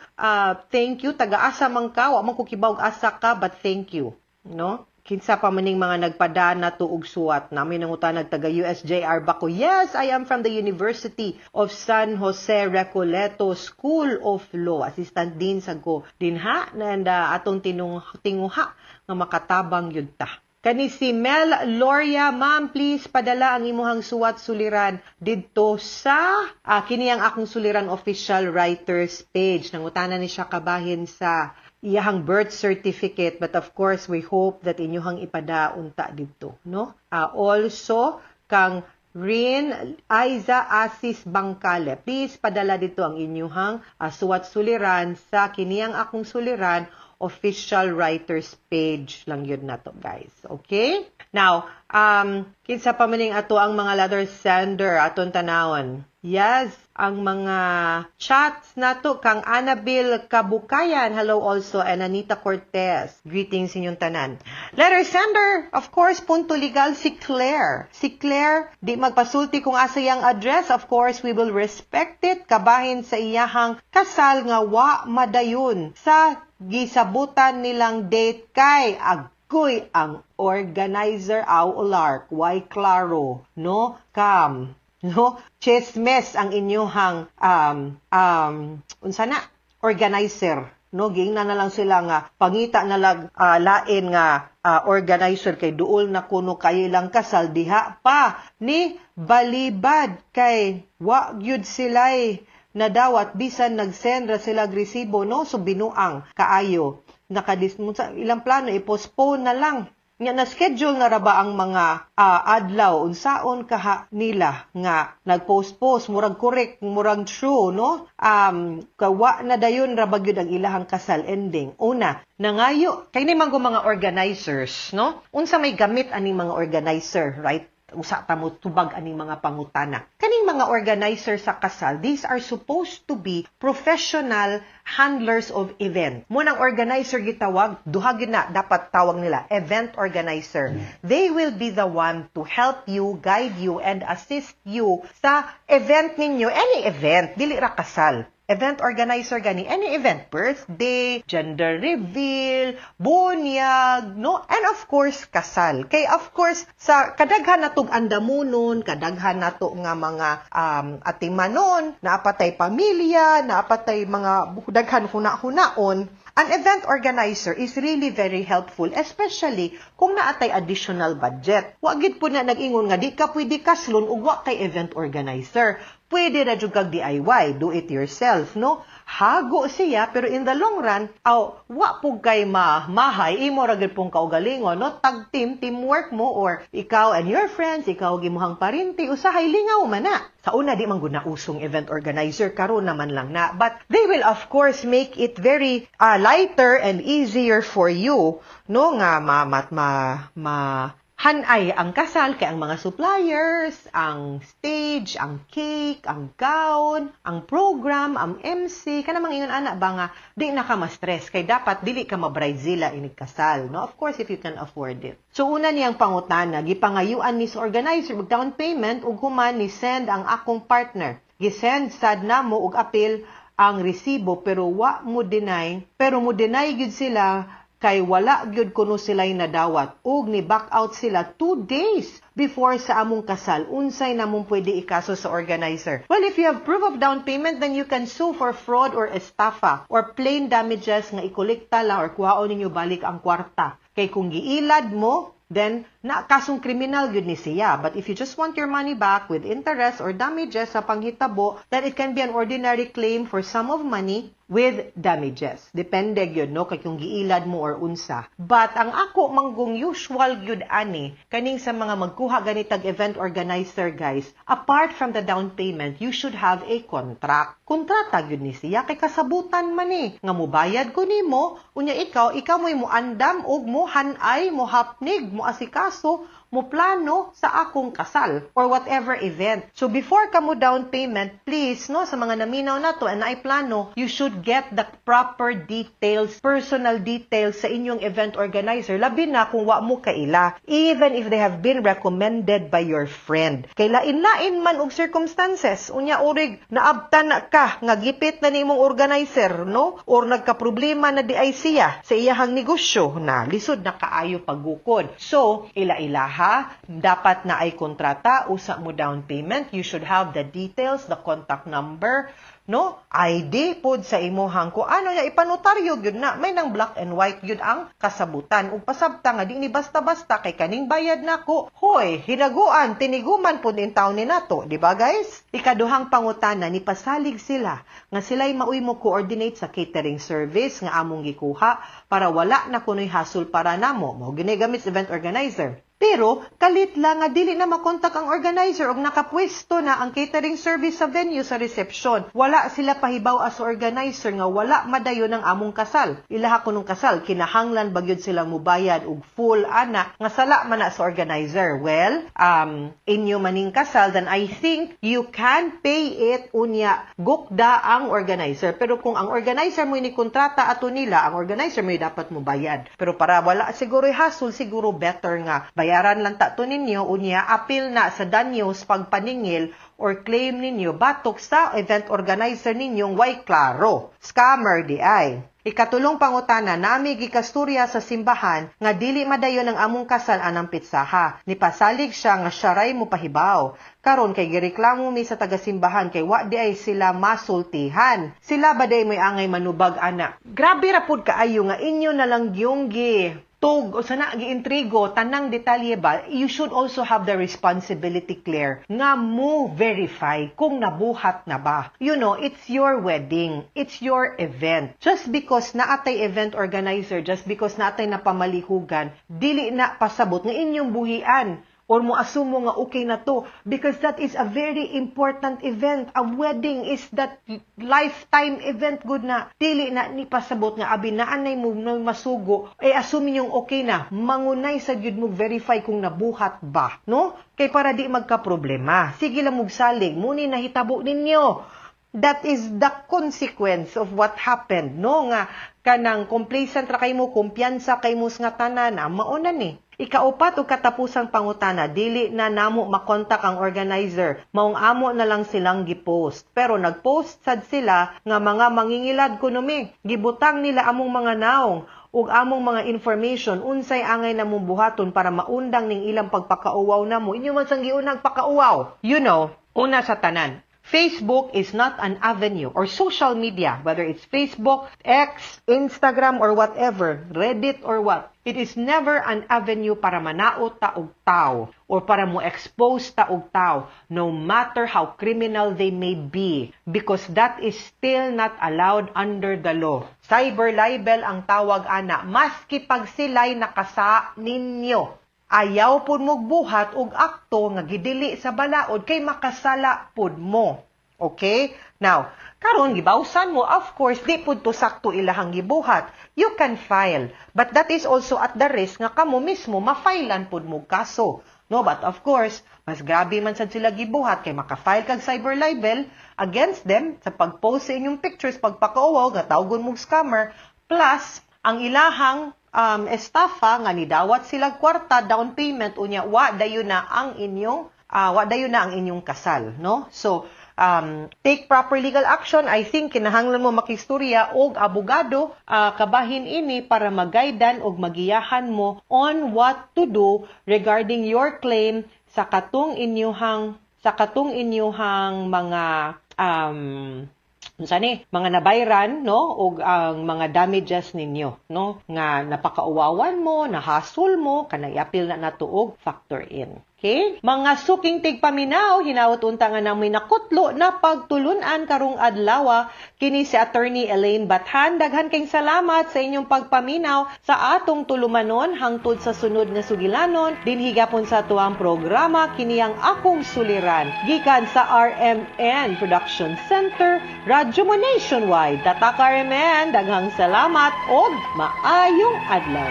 Thank you. Taga-asa man ka. Wa man ko kibaw asa ka, but thank you. No? Kinsa pa maning mga nagpadana tuog suwat namin nangutanag, taga USJR ba ko? Yes, I am from the University of San Jose Recoleto School of Law. Assistant dean sa ko dinha, and atong tinung tinguha nga makatabang yun ta. Kani si Mel Loria, ma'am, please padala ang imuhang suwat suliran didto sa kini ang akong suliran official writers page. Nangutana ni siya kabahin sa iyahang birth certificate, but of course we hope that inyuhang ipada unta didto, no? Also kang Rin Aiza Asis Bangkale. Please padala dito ang inyuhang suwat suliran sa kiniyang akong suliran official writers page lang yun na to, guys. Okay? Now, kinsa pa maning ato ang mga letter sender aton tanawon. Yes, ang mga chats nato kang Annabel Kabukayan, hello also, and Anita Cortez. Greetings inyong tanan. Letter sender, of course, punto legal si Claire. Si Claire, di magpasulti kung asa iyang address, of course, we will respect it kabahin sa iyahang kasal nga wa madayon sa gisabutan nilang date kay agoy ang organizer aw ulark, why klaro, no? Kam, no? Chismes ang inyuhang unsa na organizer, no? Giingnan na lang sila nga pangita na lang lain nga organizer kay duol na kuno kayo ilang kasal diha pa ni balibad kay wa gyud sila'y nadawat bisan nag-send ra sila og resibo, no? So binuang kaayo nakadis sa ilang plano, i-postpone na lang. Nya na schedule na ra ba ang mga adlaw, unsaon kaha nila nga nag-post-post, murag correct, murag true, no? Kawa na dayon ra ba gyud ang ilahang kasal ending. Una nangayo kay ni man mga organizers, no? Unsa may gamit aning mga organizer, right? Usa ta mo tubag aning mga pangutana. Kaning mga organizer sa kasal, these are supposed to be professional handlers of event. Mo nang organizer gitawag, duha gyud na dapat tawag nila, event organizer. They will be the one to help you, guide you, and assist you sa event ninyo, any event, dili ra kasal. Event organizer gani, any event, birthday, gender reveal, bunyag, no? And of course, kasal. Kay of course, sa kadaghan natog andamunon, kadaghan nato nga mga atimanon, naapatay pamilya, naapatay mga daghan huna-hunaon. An event organizer is really very helpful, especially kung naatay additional budget. Wa gid po na nag-ingon nga di ka pwede kaslon ug wa kay event organizer. Pwede ra jud kag DIY, do it yourself, no? Hago siya, pero in the long run, aw, wa pug kay ma mahay, imo ra gyud pong kaugalingon, no? Tag team, teamwork mo or ikaw and your friends, ikaw ug imong parinti, usahay lingaw man na. Sa una di man gud na usong event organizer, karon naman lang na. But they will of course make it very lighter and easier for you, no? Nga ma ma ma, ma hanay ang kasal kay ang mga suppliers, ang stage, ang cake, ang gown, ang program, ang MC, kana mga ingon ana ba nga di na ka ma-stress kay dapat dili ka ma-bridezilla inig kasal, no? Of course, if you can afford it. So una niyang pangutana, gipangayuan ni sa organizer og down payment ug human ni send ang akong partner. Gisend sad namo og apil ang resibo pero wa mo deny, pero mo deny gyud sila kay wala gyud kuno sila'y nadawat ug ni back out sila 2 days before sa among kasal. Unsay namong pwede ikaso sa organizer? Well, if you have proof of down payment, then you can sue for fraud or estafa or plain damages nga ikolekta lang or kuhaon ninyo balik ang kwarta. Kay kung giilad mo, then na kasong kriminal gyud ni siya. But if you just want your money back with interest or damages sa panghitabo, then it can be an ordinary claim for sum of money with damages. Depende gyud, no, kay kung giilad mo or unsa. But ang ako manggong usual gyud ani kaning sa mga magkuha ganitag event organizer, guys, apart from the down payment, you should have a contract. Kontrata gyud ni siya kay kasabutan man ni nga mobayad ko nimo, unya ikaw mo'y moandam og mo hanay, mo hapnig, mo asikaso, mo plano sa akong kasal or whatever event. So before ka mo down payment, please, no, sa mga naminaw na to and naay plano, you should get the proper details, personal details sa inyong event organizer, labi na kung wa mo kaila, even if they have been recommended by your friend. Kay lain-lain man og circumstances, unya urig naabtan na ka nga gipit na nimong organizer, no? Or nagka-problema na di ay siya sa iyahang negosyo na lisod na kaayo paggukod. So, ila-ilaha dapat na ay kontrata, usa mo down payment, you should have the details, the contact number, no? no? ID pod sa imuhang ko ano ya, ipanotaryo gyud na, may nang black and white gyud ang kasabutan ug pasabta nga di ni basta-basta kay kaning bayad nako. Hoy, hinaguan, tiniguman pod in taon ni nato, di ba, guys? Ikaduhang pangutana, ni pasalig sila nga sila'y maoy mo coordinate sa catering service nga among gikuha para wala na kunoy hassle para namo. Mao gini gamit sa event organizer. Pero kalit lang nga dili na makontak ang organizer og nakapwesto na ang catering service sa venue sa reception. Wala sila pahibaw as organizer nga wala madayon ang among kasal. Ilaha ko nung kasal, kinahanglan ba gyud silang mubayad og full ana nga sala man na sa organizer? Well, inyo maning kasal, then I think you can pay it, unya gukda ang organizer. Pero kung ang organizer mo ni kontrata ato nila, ang organizer mo dapat mo bayad. Pero para wala siguro hassle, siguro better nga bayaran lang ta to ninyo, unya appeal na sa danyos pagpaningil or claim ninyo batok sa event organizer ninyong way klaro. Scammer di ay. Ikatulong pangutana, nami gikasturya sa simbahan nga dili madayon ang among kasal anang petsaha. Nipasalig siya nga siya ray mo pahibaw. Karon kay gireklamo mi sa taga-simbahan kay wa di ay sila masultihan. Sila ba di may angay manubag ana? Grabe ra pud kaayo nga inyo na lang yung gi tug o sana giintrigo tanang detalye ba. You should also have the responsibility, Claire, nga mo verify kung nabuhat na ba. It's your wedding, it's your event. Just because naatay event organizer, just because naatay napamalihugan, dili na pasabot nga inyong buhian or mo assume mo nga okay na to, because that is a very important event. A wedding is that lifetime event good na. Dili na ni pasabot nga abi naanay mo na masugo, eh assume yung okay na. Mangunay sa gyud mo verify kung nabuhat ba, no? Kay para di magka-problema. Sige lang mugsalig, muni nahitabo ninyo. That is the consequence of what happened, no? Nga kanang complacent ra kay mo, kumpiyansa kay mo nga tanan, ah, mauna ni. Ikaupat ug katapusang pangutana, dili na namo makontak ang organizer. Maong amo na lang silang gipost. Pero nagpost sad sila nga mga mangingilad kuno mi. Gibutang nila among mga naong ug among mga information, unsay angay namong buhaton para maundang ning ilang pagpakauwaw namo. Inyo man sang giunang pakauwaw. Una sa tanan, Facebook is not an avenue or social media, whether it's Facebook, X, Instagram, or whatever, Reddit or what. It is never an avenue para manaot ta og tao or para mo expose ta og tao, no matter how criminal they may be, because that is still not allowed under the law. Cyber libel ang tawag ana, maski pag sila'y nakasa ninyo. Ayaw pud mo buhat og akto nga gidili sa balaod kay makasala pud mo. Okay? Now, karon gibawsan mo, of course, di pud to sakto ilahang gibuhat. You can file, but that is also at the risk nga kamo mismo ma-filean pud mo kaso. No, but of course, mas grabe man sad sila gibuhat kay maka-file kag cyber libel against them sa pag-post sa inyong pictures, pagpakauwaw, nga tawgon mong scammer, plus ang ilahang estafa nga nidawat sila kwarta down payment, unya wa dayon na ang inyong kasal, no? So take proper legal action. I think kinahanglan mo makistorya og abogado kabahin ini para magaidan og magiyahan mo on what to do regarding your claim sa katong inyuhang mga unsa ni mga nabayran, no, ug ang mga damages ninyo, no, nga napakauwawan mo, nahasol mo, kanang iapil na nato og factor in. Okay? Mga suking tigpaminaw, hinawot unta nga namoy nakutlo na pagtulunan karong adlaw. Kini si Attorney Elaine Bathan. Daghan kayong salamat sa inyong pagpaminaw sa atong tulumanon hangtod sa sunod nga sugilanon dinhi gapon sa atuang programa, kini ang Akong Suliran. Gikan sa RMN Production Center, Radyo Mo Nationwide. Tatak RMN, daghang salamat og maayong adlaw.